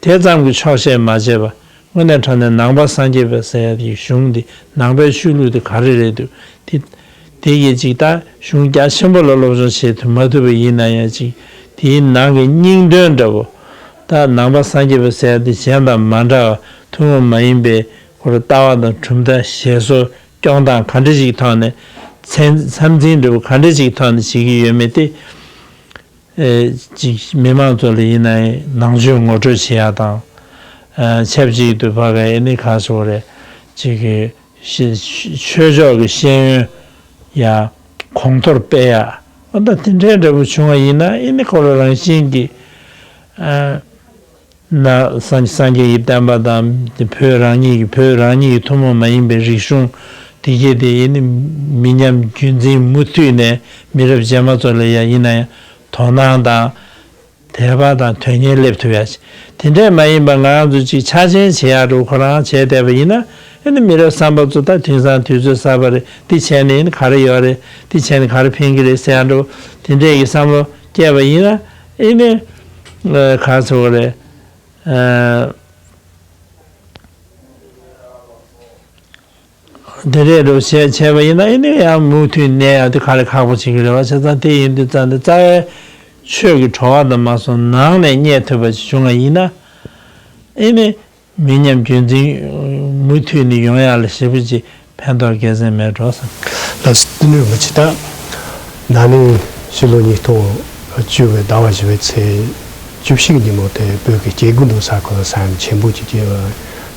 དེ་ཙམ་གྱི་ཆོག་ཤེས་མ་བྱས་པ། དངོས་གནས་དྲང་གནས་ནང་པ་སངས་རྒྱས་པ་ཟེར་ཡ་དེ་གཞུང་འདི་ནང་པའི་ཆོས་ལུགས་དེ་ག་རེ་རེད་འདུག་དེ་དེ་གི་ཅིག་ད་གཞུང་རྒྱ་ཆེན་པོ་ལ་སློབ་སྦྱོང་བྱེད་ཐུབ་མ་ཐུབ་པ་ཡིན་ན་ཡང་ཅིག་དེའི་ནང་གི་སྙིང་དོན་འདྲ་བོ། ད་ནང་པ་སངས་རྒྱས་པ་ཟེར་ཡ་དེ་གཞན་དང་མ་འདྲ་བ་ཐུན་མོང་མ་ཡིན་པའི་ཁོ་རང་ལྟ་བ་དང་གྲུབ་མཐའ་བཞེས་སོ། སྐྱོང་སྟངས་ག་འདྲ་ཞིག་ཐོག་ནས་མཚན་མཚམས་འཛིན་འདྲ་བོ་ག་འདྲ་ཞིག་ཐོག་ནས་བྱེད་ཀྱི་ཡོད་མེད་དེ། ཨེ་ཅིག་མི་མང་ཚོ་ལ་ཡིན་ན་ནང་ཆོས་ངོ་སྤྲོད་བྱེད་ཡ་དང་། ཨ་ཆབས་ཅིག་ཏུ་ཕ་གི་ཨེ་ནི་ག་ཟེར་དགོས་རེད། ཅིག་གི་ཤེས་ཆོས་ཕྱོགས་ཀྱི་ཤེས་ཡོན་ཡ་གོང་མཐོར་སྤེལ་ཡ། ཨ་ད་དེ་འདྲའི་འདྲ་བོ་བྱུང་བ་ཡིན་ན་ཨེ་ནི་ཁོ་རང་རང་བཞིན་གྱི་ཨ། ན་སངས་སངས་རྒྱས་ཀྱི་བསྟན་པ་དང་དེ་བོད་རང་ཉིད་ཀྱི་བོད་རང་ཉིད་ཀྱི་ཐུན་མོང་མ་ཡིན་པའི་རིག་གཞུང་དེ་གས་དེ་ཡིན་ནི་མི་ཉམས་རྒྱུན་འཛིན་མུ་མཐུད་ནས་མི་རབས་རྗེས་མ་ཚོ་ལ་ཡ་ཡིན་ན་ཡང་དོ་སྣང་དང་དད་པ་དང་དོན་གཉེར་སླེབས་ཐུབ་ཡ་ཞིག་དེ་འདྲས་མ་ཡིན་པ་ང་རང་ཚོ་ཅིག་ཆ་ཆེན་བྱེད་ཡ་འགྲོ་ཁོ་རང་བྱས་བསྡད་པ་ཡིན་ན་ཨེ་ནི་མི་རབས་གསར་པ་ཚོ་ད་དེང་སང་དུས་ཚོད་གསར་པ་རེད། འདི་བྱས་ནས་ཨེ་ནི་ག་རེ་ཡོད་རེད། འདི་བྱས་ནས་ག་རེ་ཕན་གྱི་རེད་ཟེར་ཡ་འགྲོ་དེ་འདྲས་ཀྱི་བསམ་བློ་སྐྱེས་པ་ཡིན་ན་ཨེ་ནི་ག་ཚོད་རེད། ཨ། དེ་འདྲས་འགྲོ་བྱས་བྱས་པ་ཡིན་ན་ཨེ་ནི་ཡང་མུ་མཐུད་གནས་ཡག་དེ་ག་ལས་ཁག་པོ་བྱེད་ཀྱི་རེད་བ། བྱས་ཙང་དེ་ཡིན་དུས་ཙང་དེ་རྩ་བའི་ཆོས་ཀྱི་བྲོ་བ་དང་མ་སོང་ནང་ནས་རྙེད་ཐུབ་པ་ཞིག་བྱུང་བ་ཡིན་ན་ཨེ་ནི་མི་ཉམས་རྒྱུན་འཛིན་མུ་མཐུད་ནས་ཡོང་ཡག་ལ་ཞེ་པོ་ཅིག་ཕན་ཐོགས་དགེ་མཚན་མེད་འགྲོ་བསམ། ལགས་སོ། བསྟན་འགྲོའི་མི་ཆེ་ད། ན་ནིང་ཕྱི་ལོ་ཉིས་སྟོང་བཅུ་བའི་ཟླ་བ་བཞི་པའི་ཚེས་བཅུ་བཞི་གི་ཉིན་མོ་དེ་བོད་ཀྱི་སྐྱེ་རྒུ་མདོ་ས་ཁུལ་ས་ཡོམ་ཆེན་པོ་ཅིག་སྐྱེས་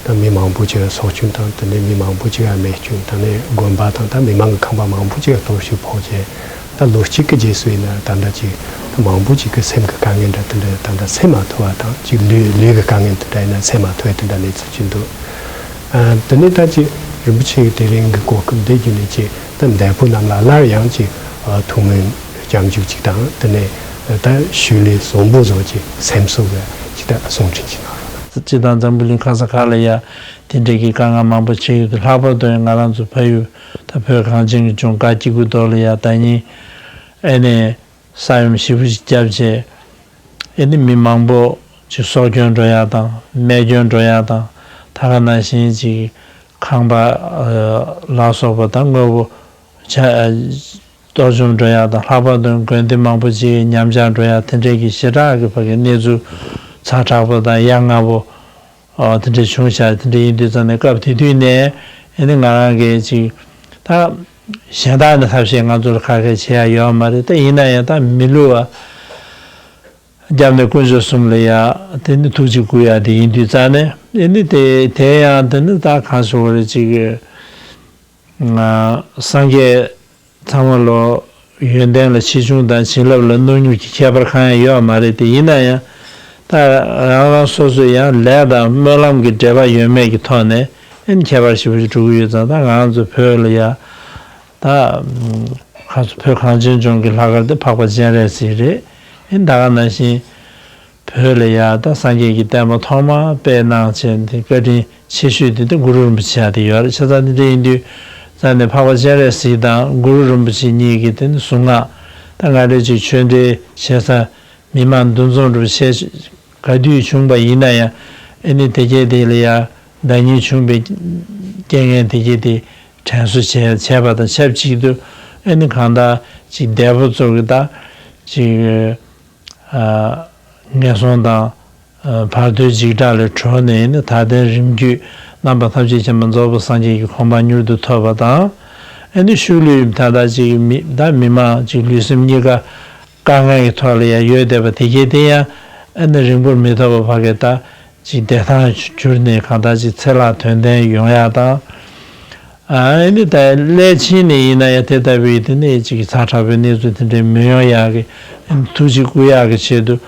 པ་དང་མི་མང་པོ་ཅིག་སྲོག་སྐྱོན་དང་དེ་ནས་མི་མང་པོ་ཅིག་རྨས་སྐྱོན་དང་ནས་དགོན་པ་དང་ད་མི་མང་གི་ཁང་པ་མང་པོ་ཅིག་གཏོར་བཤིག་ཕོག་རྗེས་ད་ལོ་གཅིག་གི་རྗེས་སུ་ཡིན་ན་ད་ལྟ་ཅིག་ད་མང་པོ་ཅིག་གི་སེམས་ཀྱི་དཀའ་ངལ་འདྲ་དེ་འདྲ་ད་ལྟ་སེལ་མ་ཐུབ་པ་དང་ཅིག་ལུས་ལུས་ཀྱི་དཀའ་ངལ་དེ་འདྲ་ཡིན་ན་སེལ་མ་ཐུབ་པ་དེ་འདྲ་གནས་ཚུལ་ཅིག་འདུག་ཨ། དེ་ནས་ད་ཅིག་རིན་པོ་ཆེ་གི་དེ་རིང་གི་གོ་སྐབས་འདི་བརྒྱུད་ནས་ཅིག་ད་འདས་པོ་རྣམས་ལ་སླར་ཡང་ཅིག་ཨ། ཐུགས་སྨོན་སྐྱབས་འཇུག་ཅིག་དང་དེ་ནས་ད་ཞུ་ལས་བཟང་པོ་བཟོ་ཅིག་སེམས་གསོ་གི་ཅིག་ད་གསུང་འཕྲིན་ཅིག་གནང་རོགས་གནང་། སྤྱིར་བཏང་འཛམ་བུ་གླིང་ག་ས་ག་ལ་ཡ་དེ་འདྲའི་གི་དཀའ་ངལ་མང་པོ་ཅིག་ཡོད་དུས་ལྷག་པར་དུ་ང་རང་ཚོ་ཕ་ཡུལ་ད་བོད་གངས་ཅན་གྱི་ལྗོངས་བཀའ་སྐྱིད་སྒུག་ཐོག་ལ་ཡ་ད་ཉིན་ཨེ་ནས། ས་ཡོམ་ཞེ་པོ་ཅིག་བརྒྱབ་བྱས། ཨེ་ནི་མི་མང་པོ་ཅིག་སྲོག་སྐྱོན་འགྲོ་ཡ་དང་རྨས་སྐྱོན་འགྲོ་ཡ་དང་ད་ག་ནང་བཞིན་ཅིག་ཁང་པ་ལ་སོགས་པ་དང་དངོས་པོ་ཆ་གཏོར་བཅོམ་འགྲོ་ཡ་དང་ལྷག་པར་དུ་དགོན་སྡེ་མང་པོ་ཅིག་ཉམས་ཆག་འགྲོ་ཡ་དེ་འདྲའི་གི་ཞེ་དྲག་གི་ཕ་གི་གནས་ཚུལ་ཚ་དྲག་པོ་དང་ཡ་ང་པོ། ཨོ་དེ་འདྲ་བྱུང་ཤག་དེ་འདྲ་ཡིན་དུས་ཙང་ནས་སྐབས་དེ་དུས་ནས་ཨེ་ནི་ང་རང་གིས་ཅིག་ད་གཞན་དག་ནས་ཐབས་ཤེས་ང་ཚོར་ཁ་སྐད་བྱེད་ཡ་ཡོད་མ་རེད། ད་ཡིན་ན་ཡང་ད་མི་ལུས་པ་རྒྱབ་ནས་དཀོན་མཆོག་གསུམ་ལ་ཡ་དེ་ནི་ཐུགས་རྗེ་བསྐུལ་ཡ་དེ་ཡིན་དུས་ཙང་ནས་ཨེ་ནི་དེ་དེ་ཡང་དེ་ནི་ད་གང་ཞུ་བ་རེད་ཅིག་སངས་རྒྱས། ཚང་མ་ལོ་ཡོན་ཏན་ལ་ཆེ་ཆུང་དང་བྱིན་རླབས་ལ་མནོ་མྱོང་གི་ཁྱད་པར་གང་ཡང་ཡོད་མ་རེད་དེ་ཡིན་ན་ཡང་ད་རང་རང་སོ་སོ་ཡང་ལས་དང་སྨོན་ལམ་གྱི་འབྲེལ་བ་ཡོད་མེད་ཀྱི་ཐོག་ནས་ཨེ་ནི་ཁྱད་པར་ཞེ་པོ་ཞིག་འགྲོ་གི་ཡོད་ཙང་ད་ང་རང་ཚོ་བོད་ལ་ཡ་ད་ཁ་སོ་བོད་གངས་ཅན་ལྗོངས་ཀྱི་ལྷག་དཀར་དེ་འཕགས་པ་སྤྱན་རས་གཟིགས་རེད། ཨེ་ནི་ད་ག་ནང་བཞིན། བོད་ལ་ཡ་ད་སངས་རྒྱས་ཀྱི་བསྟན་པ་ཐོག་མར་སྤེལ་གནང་བྱས་འདི་བཀའ་དྲིན་ཆེ་ཤོས་དེ་ད་གུ་རུ་རིན་པོ་ཆེ་ཡ་དེ་ཡོད་རེད། བྱས་ཙང་འདི་འདྲ་ཡིན་དུས་ཙང་ནས་འཕགས་པ་སྤྱན་རས་གཟིགས་དང་གུ་རུ་རིན་པོ་ཆེ་གཉིས་ཀྱི་དེ་ནི་གཟུངས་སྔགས་ད་ང་རེ་ཅིག་ཆོས་འབྲེལ་བྱེད་ས་མི་མང་འདུ་འཛོམས་འགྲུབ་བྱས་ག་དུས་བྱུང་པ་ཡིན་ན་ཡང་ཨེ་ནི་དེ་གས་དེ་ལ་ཡ་ཟླ་ཉིན་བྱུང་པའི་རྐྱེན་ངན་དེ་གས་དེ་དྲན་གསོ་བྱས་བྱས་པ་དང་ཆབས་ཅིག་ཏུ་ཨེ་ནི་གང་ལྟར་ཅིག་འདས་པོ་ཚོ་གི་ད་ཅིག་ངན་སོང་དང་བར་དོའི་འཇིགས་སྐྲག་ལས་གྲོལ་ནས་ནི་ད་ལྟའི་རིམ་བརྒྱུད་རྣམ་པ་ཐམས་ཅད་མཁྱེན་པ་རྫོགས་པའི་སངས་རྒྱས་ཀྱི་གོ་འཕང་མྱུར་དུ་ཐོབ་པ་དང་ ཨ་ནི་ཤུལ་ལུས་ད་ལྟ་ཅིག་མི་ད་མི་མང་ཅིག་ལུས་སེམས་གཉིས་ཀ་དཀའ་ངལ་གྱི་ཐོག་ལ་ཡང་ཡོད་བསྡད་པ་དེ་གས་དེ་ཡང་ཨ་ནི་རིང་པོར་མི་ཐོགས་པ་ཕ་གི་ད་ཅིག་བདེ་ཐང་གྱུར་ནས་གང་ལྟར་ཅིག་ཚེ་ལྷག་དོན་ལྡན་ཡོང་ཡག་དང་། ཨ་ནི་ད་སླད་ཕྱིན་ནས་ཡིན་ན་ཡང་དེ་ལྟ་བུའི་དེ་ནས་ཅིག་ཚ་དྲག་པའི་གནས་ཚུལ་དེ་འདྲའི་མི་ཡོང་ཡག་གི་ཐུགས་རྗེ་བསྐུལ་ཡག་གི་ཆེད་དུ་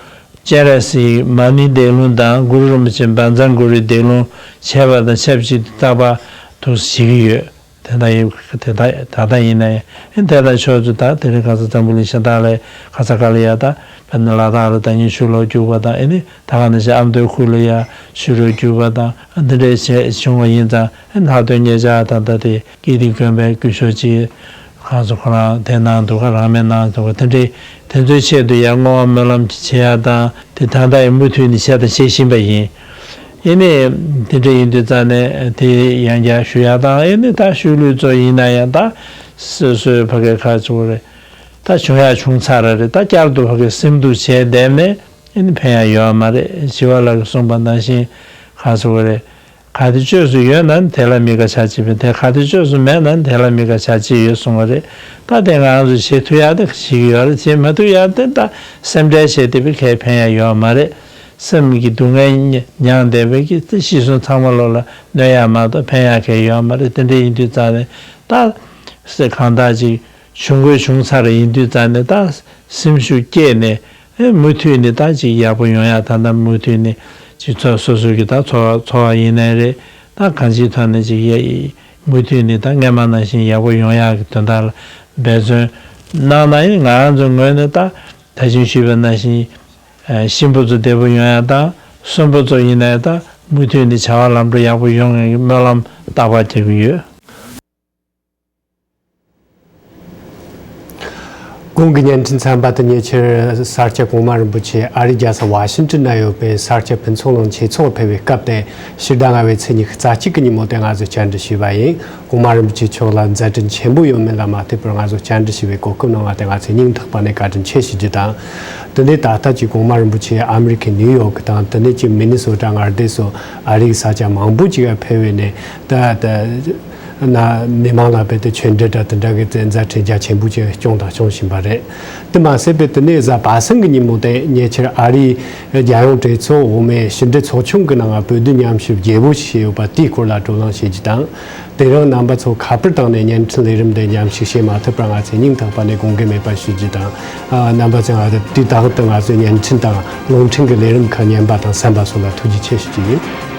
སྤྱན་རས་གཟིགས་མ་ཎི་བཟླས་ལུང་དང་གུ་རུ་རིན་པོ་ཆེ་བཛྲ་གུ་རུའི་བཟླས་ལུང་བྱས་པ་དང་ཆབས་ཅིག་ཏུ་རྟག་པར་དུ་བྱེད་ཀྱི་ཡོད། དེ་ལྟ་ཡིན་དེ་ལྟ་ད་ལྟ་ཡིན་ན་ཡང་དེ་ལྟར་ཕྱོགས་སུ་ད་དེ་རིང་ཁ་སང་འཛམ་བུ་གླིང་ཤ་སྟག་ལ་ཁ་ས་ག་ལ་ཡ་ད་དཔེར་ན་ལ་དྭགས་ལ་ད་ཉིན་ཆུ་ལོག་རྒྱུག་པ་དང་ཨེ་ནི་ད་ག་ནང་བཞིན་ཨ་མདོའི་ཁུལ་ལ་ཡ་ཆུ་རོ་རྒྱུག་པ་དང་འདི་འདྲའི་བྱས་བྱུང་བ་ཡིན་ཙང་ཨེ་ལྷག་དོན་ཉེ་ཆར་ད་ལྟ་དེ་ཀིརྟི་དགོན་པའི་སྐུ་ཞབས་ཅིག་ཁོང་ཚོ་ཁོ་རང་དེ་གནང་འདུག་ག་རང་མེད་གནང་འདུག་ག་དེ་འདྲའི་དེ་ཚོའི་ཆེད་དུ་ཡང་བསྔོ་བ་སྨོན་ལམ་བྱེད་ཡ་དང་དེ་ད་ལྟ་ཡང་མུ་མཐུད་ནས་བྱས་དང་བྱེད་བཞིན་པ་ཡིན། ཨེ་ནི་དེ་འདྲ་ཡིན་དུས་ཙང་ནས་དེ་ཡང་བསྐྱར་ཞུ་ཡ་དང་ཨེ་ནི་ད་ཤུལ་ལུས་ཚོ་ཡིན་ན་ཡང་ད་སོ་སོའི་ཕ་གི་ཁ་ཚུགས་རེད། ད་བྱུང་ཡ་བྱུང་ཚར་རེད། ད་བསྐྱར་དུ་ཕ་གི་སེམས་སྡུག་བྱས་བསྡད་ནས་ཨེ་ནི་ཕན་ཡ་ཡོད་མ་རེད། ཞི་བ་ལྷ་གིས་གསུངས་པ་ནང་བཞིན་ཁ་ཚུགས་རེད། གལ་ཏེ་བཅོས་སུ་ཡོད་ན་དེ་ལ་མི་དགའ་བྱ་ཅི་བས་དེ་གལ་ཏེ་བཅོས་སུ་མེད་ན་དེ་ལ་མི་དགའ་བྱ་ཅི་ཡོད་གསུང་བ་རེད། ད་དེ་ང་རང་ཚོ་བྱེད་ཐུབ་ཡ་དེ་བྱེད་ཀྱི་ཡོད་རེད། བྱེད་མ་ཐུབ་ཡ་དེ་ད་སེམས་ཁྲལ་བྱས་ཏེ་བས་གས་ཕན་ཡ་ཡོད་མ་རེད། སེམས་ཀྱི་སྡུག་བསྔལ་མྱ་མྱངས་བསྡད་པའི་གི་དེ་ཤི་གསོན་ཚང་མ་ལོ་ལ་གནོད་ཡ་མ་གཏོགས་ཕན་ཡ་གས་ཡོད་མ་རེད། དེ་འདྲ་ཡིན་དུས་ཙང་ནས་ད་སེ་གང་ལྟར་ཅིག་བྱུང་དགོས་བྱུང་ཚར་ཡིན་དུས་ཙང་ནས་ད་སེམས་ཤུགས་བསྐྱེད་ནས་ཨེ་མུ་མཐུད་ནས་ད་ཅིག་ཡག་པོ་ཡོང་ཡ་ད་ད་མུ་མཐུད་ནས་ཅིག་ཚོ་སོ་སོ་གི་ད་འཚོ་བ་འཚོ་བ་ཡིན་ནའི་རེད། ད་གང་ཅིའི་ཐོག་ནས་ཅིག་ཡ་མུ་མཐུད་ནས་ད་སྔན་མ་ནང་བཞིན་ཡག་པོ་ཡོང་ཡག་གི་དོན་དག་ལ་འབད་བརྩོན་གནང་ན་ཡང་ང་རང་ཚོའི་ངོས་ནས་ད་ད་ཅིང་ཞུས་པ་ནང་བཞིན་ཨ་གཤིན་པོ་ཚོ་བདེ་པོ་ཡོང་ཡ་དང་གསོན་པོ་ཚོ་ཡིན་ནའི་ད་མུ་མཐུད་ནས་བྱ་བ་ལམ་འགྲོ་ཡག་པོ་ཡོང་ཡག་གི་སྨོན་ལམ་རྟག་པར་རྒྱག་གི་ཡོད། གོང་གི་བརྙན་འཕྲིན་ཚན་པ་དེ་ཉེ་ཆར་ས་སྐྱ་གོང་མ་རིན་པོ་ཆེ་ཨ་རིའི་རྒྱལ་ས་ཝ་ཤིང་ཏོན་ན་ཡོད་པའི་ས་སྐྱ་ཕུན་ཚོགས་གླིང་ཆོས་ཚོགས་ཕེབས་པའི་སྐབས་ཏེ་ཕྱི་ཟླ་ལྔ་པའི་ཚེས་ཉི་ཤུ་རྩ་གཅིག་གི་ཉིན་མོ་དེ་ང་ཚོས་བཅར་འདྲི་ཞུས་པ་ཡིན། གོང་མ་རིན་པོ་ཆེ་མཆོག་ལ་མཛད་འཕྲིན་ཆེན་པོ་ཡོད་མེད་ལ་མ་ལྟོས་པར་ང་ཚོ་བཅར་འདྲི་ཞུས་པའི་གོ་སྐབས་གནང་བ་དེ་ང་ཚོས་སྙིང་ཐག་པ་ནས་བཀའ་དྲིན་ཆེ་ཞུ་རྒྱུ་དང་། དེ་ནས་ད་ལྟ་ཅིག་གོང་མ་རིན་པོ་ཆེ་ཨ་མི་རི་ཀའི་ནིའུ་ཡོག་དང་དེ་ནས་ཅིག་མི་ནི་སོ་ཊ་མངའ་སྡེ་སོགས་ཨ་རིའི་ས་ཆ་མང་པོ་ཅིག་ལ་ཕེབས་པས་ནས་ད་ད། ན་མི་མང་ལ་རྦད་དེ་ཆོས་འབྲེལ་དང་དེ་འདྲ་གི་མཛད་འཕྲིན་རྒྱ་ཆེན་པོ་ཅིག་བསྐྱངས་དང་སྐྱོང་བཞིན་པ་རེད། དེ་མ་ཟད་པའི་དེ་ནས་གཟའ་པ་སངས་ཀྱི་ཉིན་མོ་དེ་ཉེ་ཆར་ཨ་རིའི་རྒྱལ་ཡོངས་གྲོས་ཚོགས་འོག་མའི་ཕྱི་འབྲེལ་ཚོགས་ཆུང་གི་ནང་ང་བོད་དོན་མཉམ་ཞུགས་རྒྱས་པོ་ཞིག་བྱས་ཡོད་པ་དེའི་སྐོར་ལ་བགྲོ་གླེང་བྱེད་རྒྱུ་དང་། དེ་རིང་རྣམ་པ་ཚོ་ཁ་པར་བཏང་ནས་བརྙན་འཕྲིན་ལས་རིམ་དེ་མཉམ་ཞུགས་བྱེད་མ་ཐུབ་པར་ང་ཚོས་སྙིང་ཐག་པ་ནས་དགོངས་འགལ་མེད་པ་ཞུ་རྒྱུ་དང་། རྣམ་པ་ཚོས་ང་ཚོ་དུས་རྟག་ཏུ་ང་ཚོའི་བརྙན་འཕྲིན་དང་རླུང་འཕྲིན་གྱི་ལས་རིམ་ཁག་ཉན་པ་དང་གསན་པ་སོགས་ལ་ཐུགས་རྗེ་ཆེ་ཞུ་རྒྱུ་ཡིན།